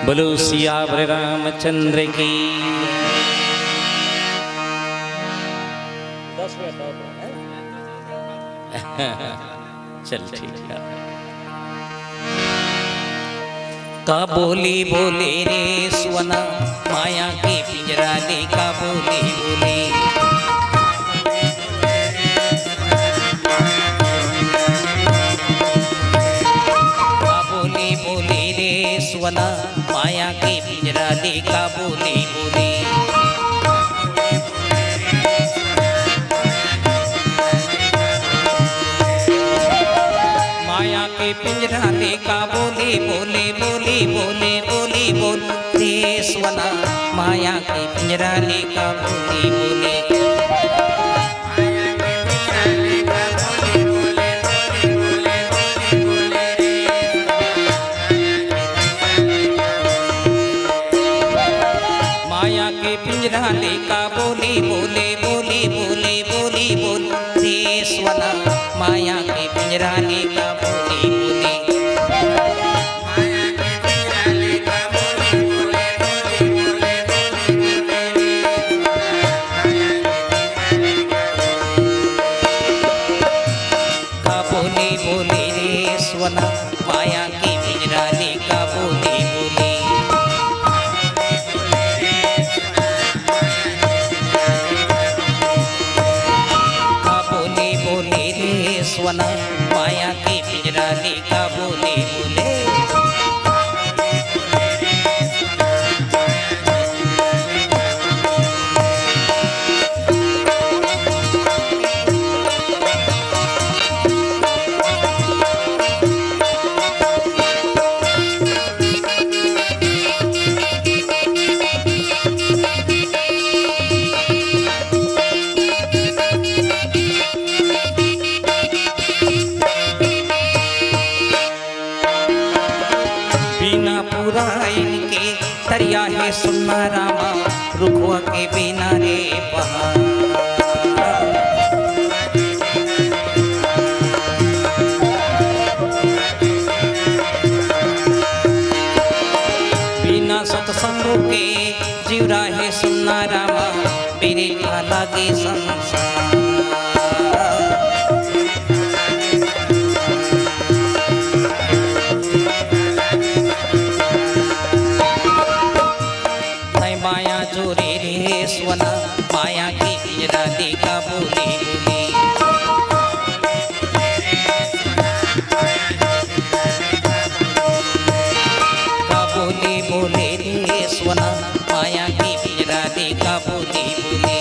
बोलो सियावर रामचंद्र की। दस मिनट और है। चल ठीक हे। का बोली बोले रे सुवना, माया के पिंजरा ले का बोली बोले। का बोली बोले रे सुवना, माया के पिंजरा ले का बोली बोले। माया के पिंजरा ले का बोली बोले, बोली बोले, बोली बोल रे सुवना। माया के पिंजरा ले का बोली बोले। माया के पिंजरा ले का बोली बोले, बोली बोले, बोली बोल रे सुवना। माया के पिंजरा ले का बोली बोले। का बोली बोले रे सुवना, माया के पिंजरा ले का बोली बोले। का बोली बोले रे सुवना, माया के पिंजरा ले का बोली बोले। बिना पुराइन के तरिया हे सुनना रामा, रुखवा के बिना रे पहाड़। बिना सतसंग के जीवरा हे सुनना रामा, बिरथा लागे संसार। तैं माया जोरे रे सुवना, माया के पिंजरा ले का बोली बोले। का बोली बोले रे सुवना, माया के पिंजरा ले का बोली बोले।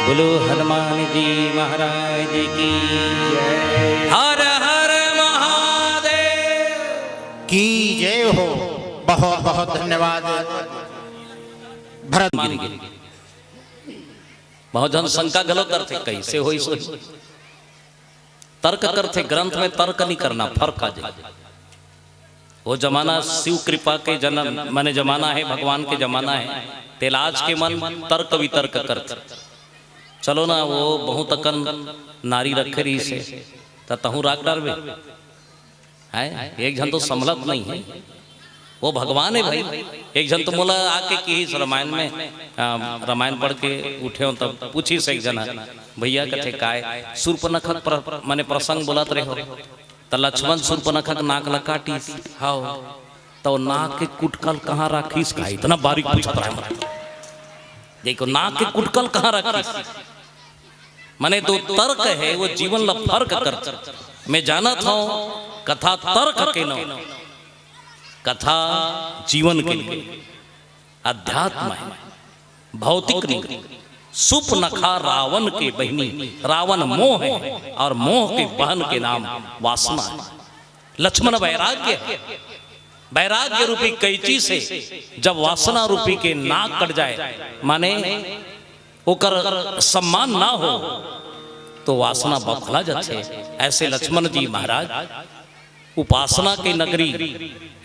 बोलो हनुमान जी महाराज की। हर हर महादेव। की जय हो। बहुत बहुत धन्यवाद भरत। मान गे। बहुत झन शंका घलो करथे, कइसे होइस होही? तर्क करथे, ग्रंथ में तर्क नहीं करना, फर्क आ जाए। वो जमाना शिव कृपा के जन्म, माने जमाना हे, भगवान के जमाना हे, तेला आज के मन तर्क वितर्क करथे। चलो ना, वो बहुत अकन नारी रखे रहिस हे, त तहूँ राख डारबे। हैं? एक झन तो संभलत नहीं हे, वो भगवान हे भाई। एक झन तो मोला आके किहिस रामायण में, आ, रामायण पढ़ के उठे हों तब पूछिस एक झन, भैया कथे काय, सूर्पनखा प्र-, माने प्रसंग बोलत रहे हो, त लक्ष्मण सूर्पनखा के नाक ल काटिस। हव, त ओ नाक के कुटकल कहाँ राखिस का? इतना बारीक पूछत रहे। देखो, नाक के कुटकल कहाँ राखिस? माने, तो तर्क हे, वो जीवन ला फर्क करथे। मैं जानत हंव, कथा तर्क के नोहे, कथा जीवन के लिए, अध्यात्म हे, भौतिक नहीं। सुपनखा रावन के बहिनी, रावन मोह हे, अउ मोह के बहन के नाम वासना हे। लक्ष्मण वैराग्य हे, वैराग्य रूपी कैंची से जब वासना रूपी के नाक कट जाय, माने ओकर सम्मान ना हो, तो वासना बौखला जाथे। ऐसे लक्ष्मण जी महाराज उपासना के नगरी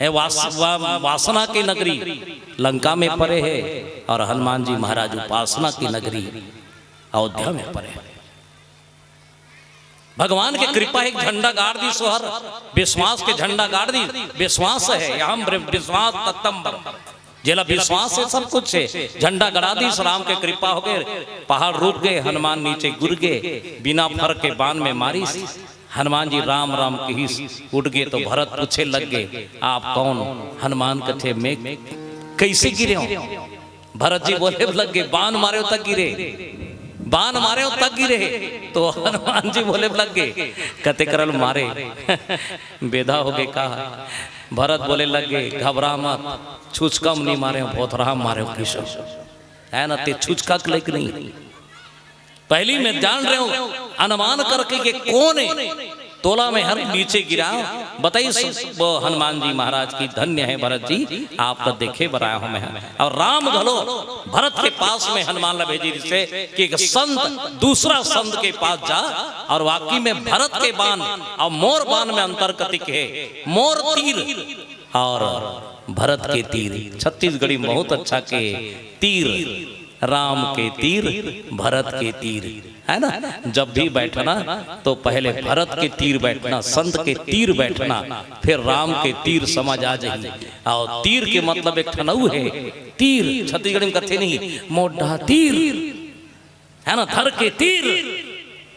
हे, वास-, वा-, वासना के नगरी लंका में परे हे, अउ हनुमान जी महाराज उपासना की नगरी अयोध्या में परे हे। भगवान के कृपा हे, एक झंडा गाड़ दिस, सोहर विश्वास के झंडा गाड़ दिस। विश्वास हे, अहम ब्रह्म विश्वास तत्तम ब्रह्म। जेला विश्वास हे, सब कुछ हे। झंडा गड़ा दिस, राम के कृपा होगे, पहाड़ रुक गे, हनुमान नीचे गिर गे, बिना फर के बाण में मारिस। हनुमान जी राम राम किहिस, उठ गे तो भरत पूछे लग गे, "आप कौन?" हनुमान कथे, "मैं कैसे गिरे हंव?" भरत जी बोले लग गे, "बाण मारे हो तक गिरे, बाण मारे हो तक गिरे।" तो हनुमान जी बोले लग गे, "कते करल मारे, बेधा होगे का?" भरत बोले लग गे, "घबरा मत, छुचका म नहीं मारे हंव, भोथरा म मारे हंव किशोर, हे ना, ते छुचका के लइक नहीं।" पहली मैं जान रहे हंव, अनुमान करके के कोन हे, तोला मैं हर नीचे गिरा। बताइस वो हनुमान जी महाराज कि धन्य हे भरत जी, आप तो देखे बर आय हंव मैं। अउ राम घलो भरत के पास में हनुमान ला भेजे रिहिसे कि एक संत दूसरा संत के पास जा, अउ वाकई में भरत के बाण अउ मोर बाण में अंतर कतिक हे। मोर तीर अउ भरत के तीर, छत्तीसगढ़ी में बहुत अच्छा के, तीर राम के तीर, भरत के तीर, हे ना? जब भी बैठना तो पहले भरत के तीर बैठना, संत के तीर बैठना, फिर राम के तीर समझ आ जाही। अउ तीर के मतलब एक ठन अउ हे, तीर छत्तीसगढ़ी में कथे नहीं, मोर डहा तीर, हे ना, धर के तीर।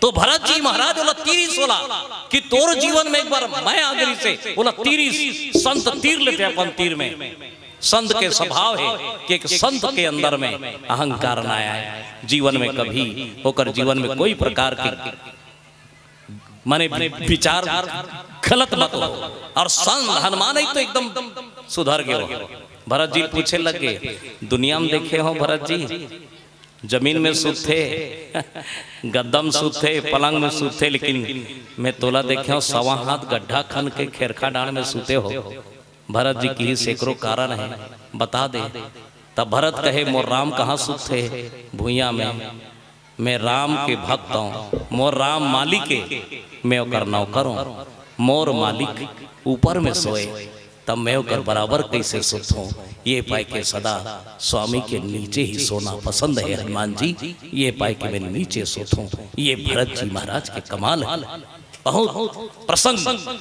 तो भरत जी महाराज ओला तीरिस ओला कि तोर जीवन में एक बार मैं आ गे रिहिसे, ओला तीरिस, संत तीर लेथे अपन तीर में। संत के स्वभाव हे कि एक संत के अंदर में अहंकार ना आय, जीवन में कभी ओकर जीवन में कोई प्रकार के, माने, विचार गलत मत हो। अउ संत हनुमान ही तो एकदम सुधर गे हो। भरत जी पूछे लग गे, "दुनिया में देखे हो भरत जी, जमीन में सुतथे, गद्दा में सुतथे, पलंग में सुतथे, लेकिन मैं तोला देखे हंव, सवा हाथ गड्ढा खन के खेरखा डांड़ में सुते हो।" भरत जी किहिस, "एकरो कारण हे, बता दे।" तब भरत कहे, "मोर राम कहाँ सुतथे? भुइयां में। मैं राम के भक्त हंव, मोर राम मालिक हे, मैं ओकर नौकर हंव। मोर मालिक ऊपर में सोए, तब मैं ओकर बराबर कैसे सुतहूं?" ये पाय के सदा स्वामी के नीचे ही सोना पसंद हे हनुमान जी, ये पाय के मैं नीचे सुतहूं। ये भरत जी महाराज के कमाल हे। बहुत प्रसंग,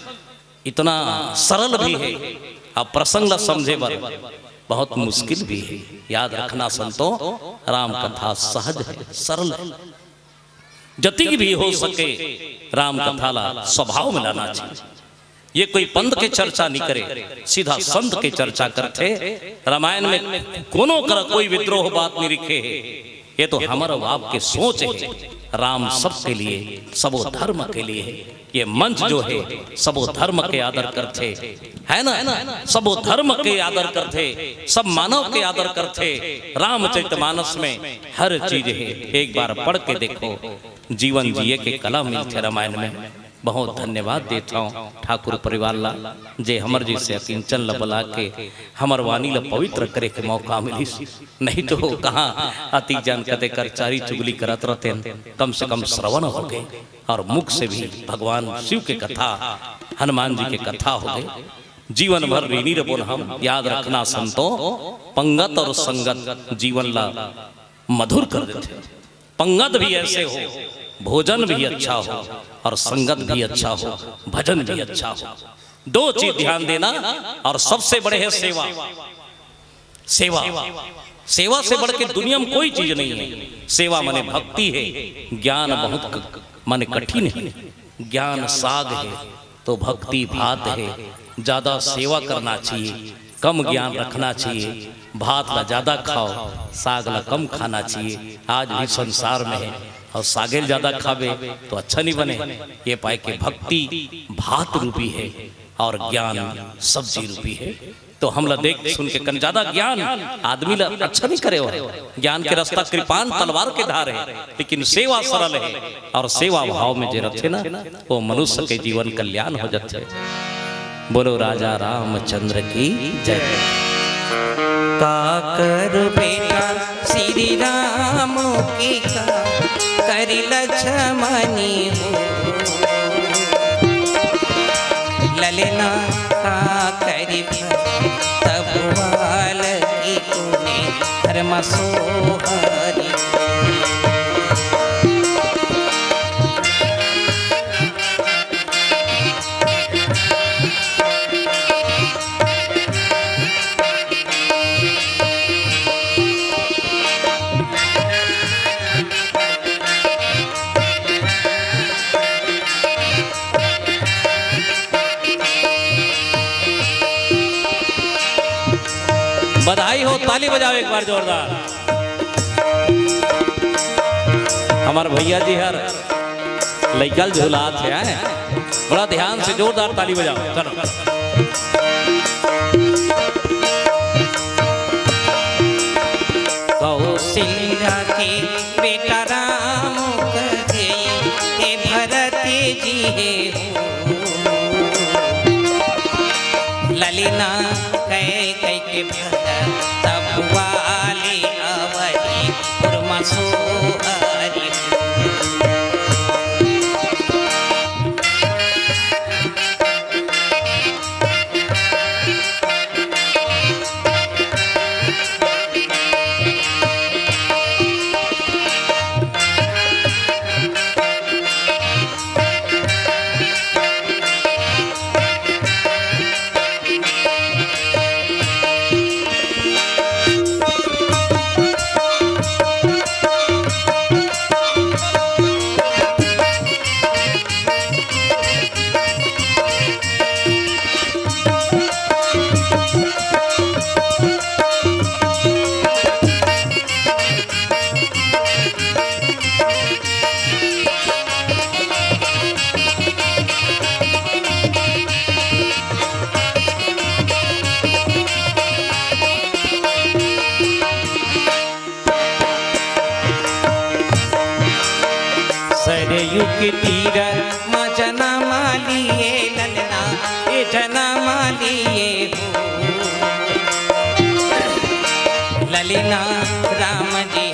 इतना सरल भी हे, अब प्रसंग ला समझे बर बहुत मुश्किल भी हे। याद रखना संतो, राम कथा सहज हे, सरल हे। जतिक भी हो सके, राम कथा ला स्वभाव में लाना चाहिए। ये कोई पंथ के चर्चा नहीं करे, सीधा संत के चर्चा करथे। रामायण में कोनो करा कोई विद्रोह बात नहीं लिखे हे। ये तो हमर अउ आपके सोच हे। राम सबके लिए, सबो धर्म के लिए हे। ये मंच जो हे, सबो धर्म के आदर करथे, हे ना? सबो धर्म के आदर करथे, सब मानव के आदर करथे। रामचरितमानस में हर चीज हे, एक बार पढ़ के देखो, जीवन जिए के कला मिलथे रामायण में। बहुत धन्यवाद देत हंव ठाकुर परिवार ला, जे हमर जइसे अकिंचन ला बला के हमर वाणी ला पवित्र करे के मौका मिलिस। नहीं तो कहाँ अतिक जान कते कर चारी चुगली करत रहतेन, कम से कम श्रवण होगे अउ मुख से भी भगवान शिव के कथा, हनुमान जी के कथा होगे। जीवन भर ऋणी रबोन हम, याद रखना संतो, पंगत अउ संगत जीवन ला मधुर कर देथे। पंगत भी ऐसे हो, भोजन भी अच्छा हो अउ संगत भी अच्छा हो, भजन भी अच्छा हो। दो चीज ध्यान देना, अउ सबसे बड़े हे सेवा। सेवा, सेवा से बढ़ के दुनिया में कोई चीज नहीं हे। सेवा माने भक्ति हे, ज्ञान बहुत क-, माने कठिन हे, ज्ञान साग हे। तो भक्ति भात हे, ज्यादा सेवा करना चाहिए, कम ज्ञान रखना चाहिए। भात ला ज्यादा खाओ, साग ला कम खाना चाहिए। आज भी संसार में हे अउ सागे ल ज्यादा खाबे तो अच्छा नहीं बने। ये पाए के भक्ति भात रूपी हे अउ ज्ञान सब्जी रूपी हे। तो हमला देख सुन के कन ज्यादा ज्ञान आदमी ला अच्छा नहीं करे हो। ज्ञान के रास्ता कृपान तलवार के धार हे, लेकिन सेवा सरल हे अउ सेवा भाव में जे रथे ना, वो मनुष्य के जीवन कल्याण हो जाथे। बोलो राजा रामचंद्र की जय। काकर बेटा श्री राम के का करि लक्ष्मणी हो। ललना का करि तब वाल की कोने धर्म सोहरी। बधाई हो, ताली बजाओ एक बार जोरदार। हमार भैया जी हर लइका ल झुलात हे, हैं? बड़ा ध्यान से जोरदार ताली बजाओ। चलो। कौशल्या के बेटा राम कहे, हे भरत जी हे हो। ललना कह कह के भरत तब वाले अवधि पुर मसोहरी। सरयू के तीर म जनम लिए ललना, ए जनम लिए हो। ललना राम जी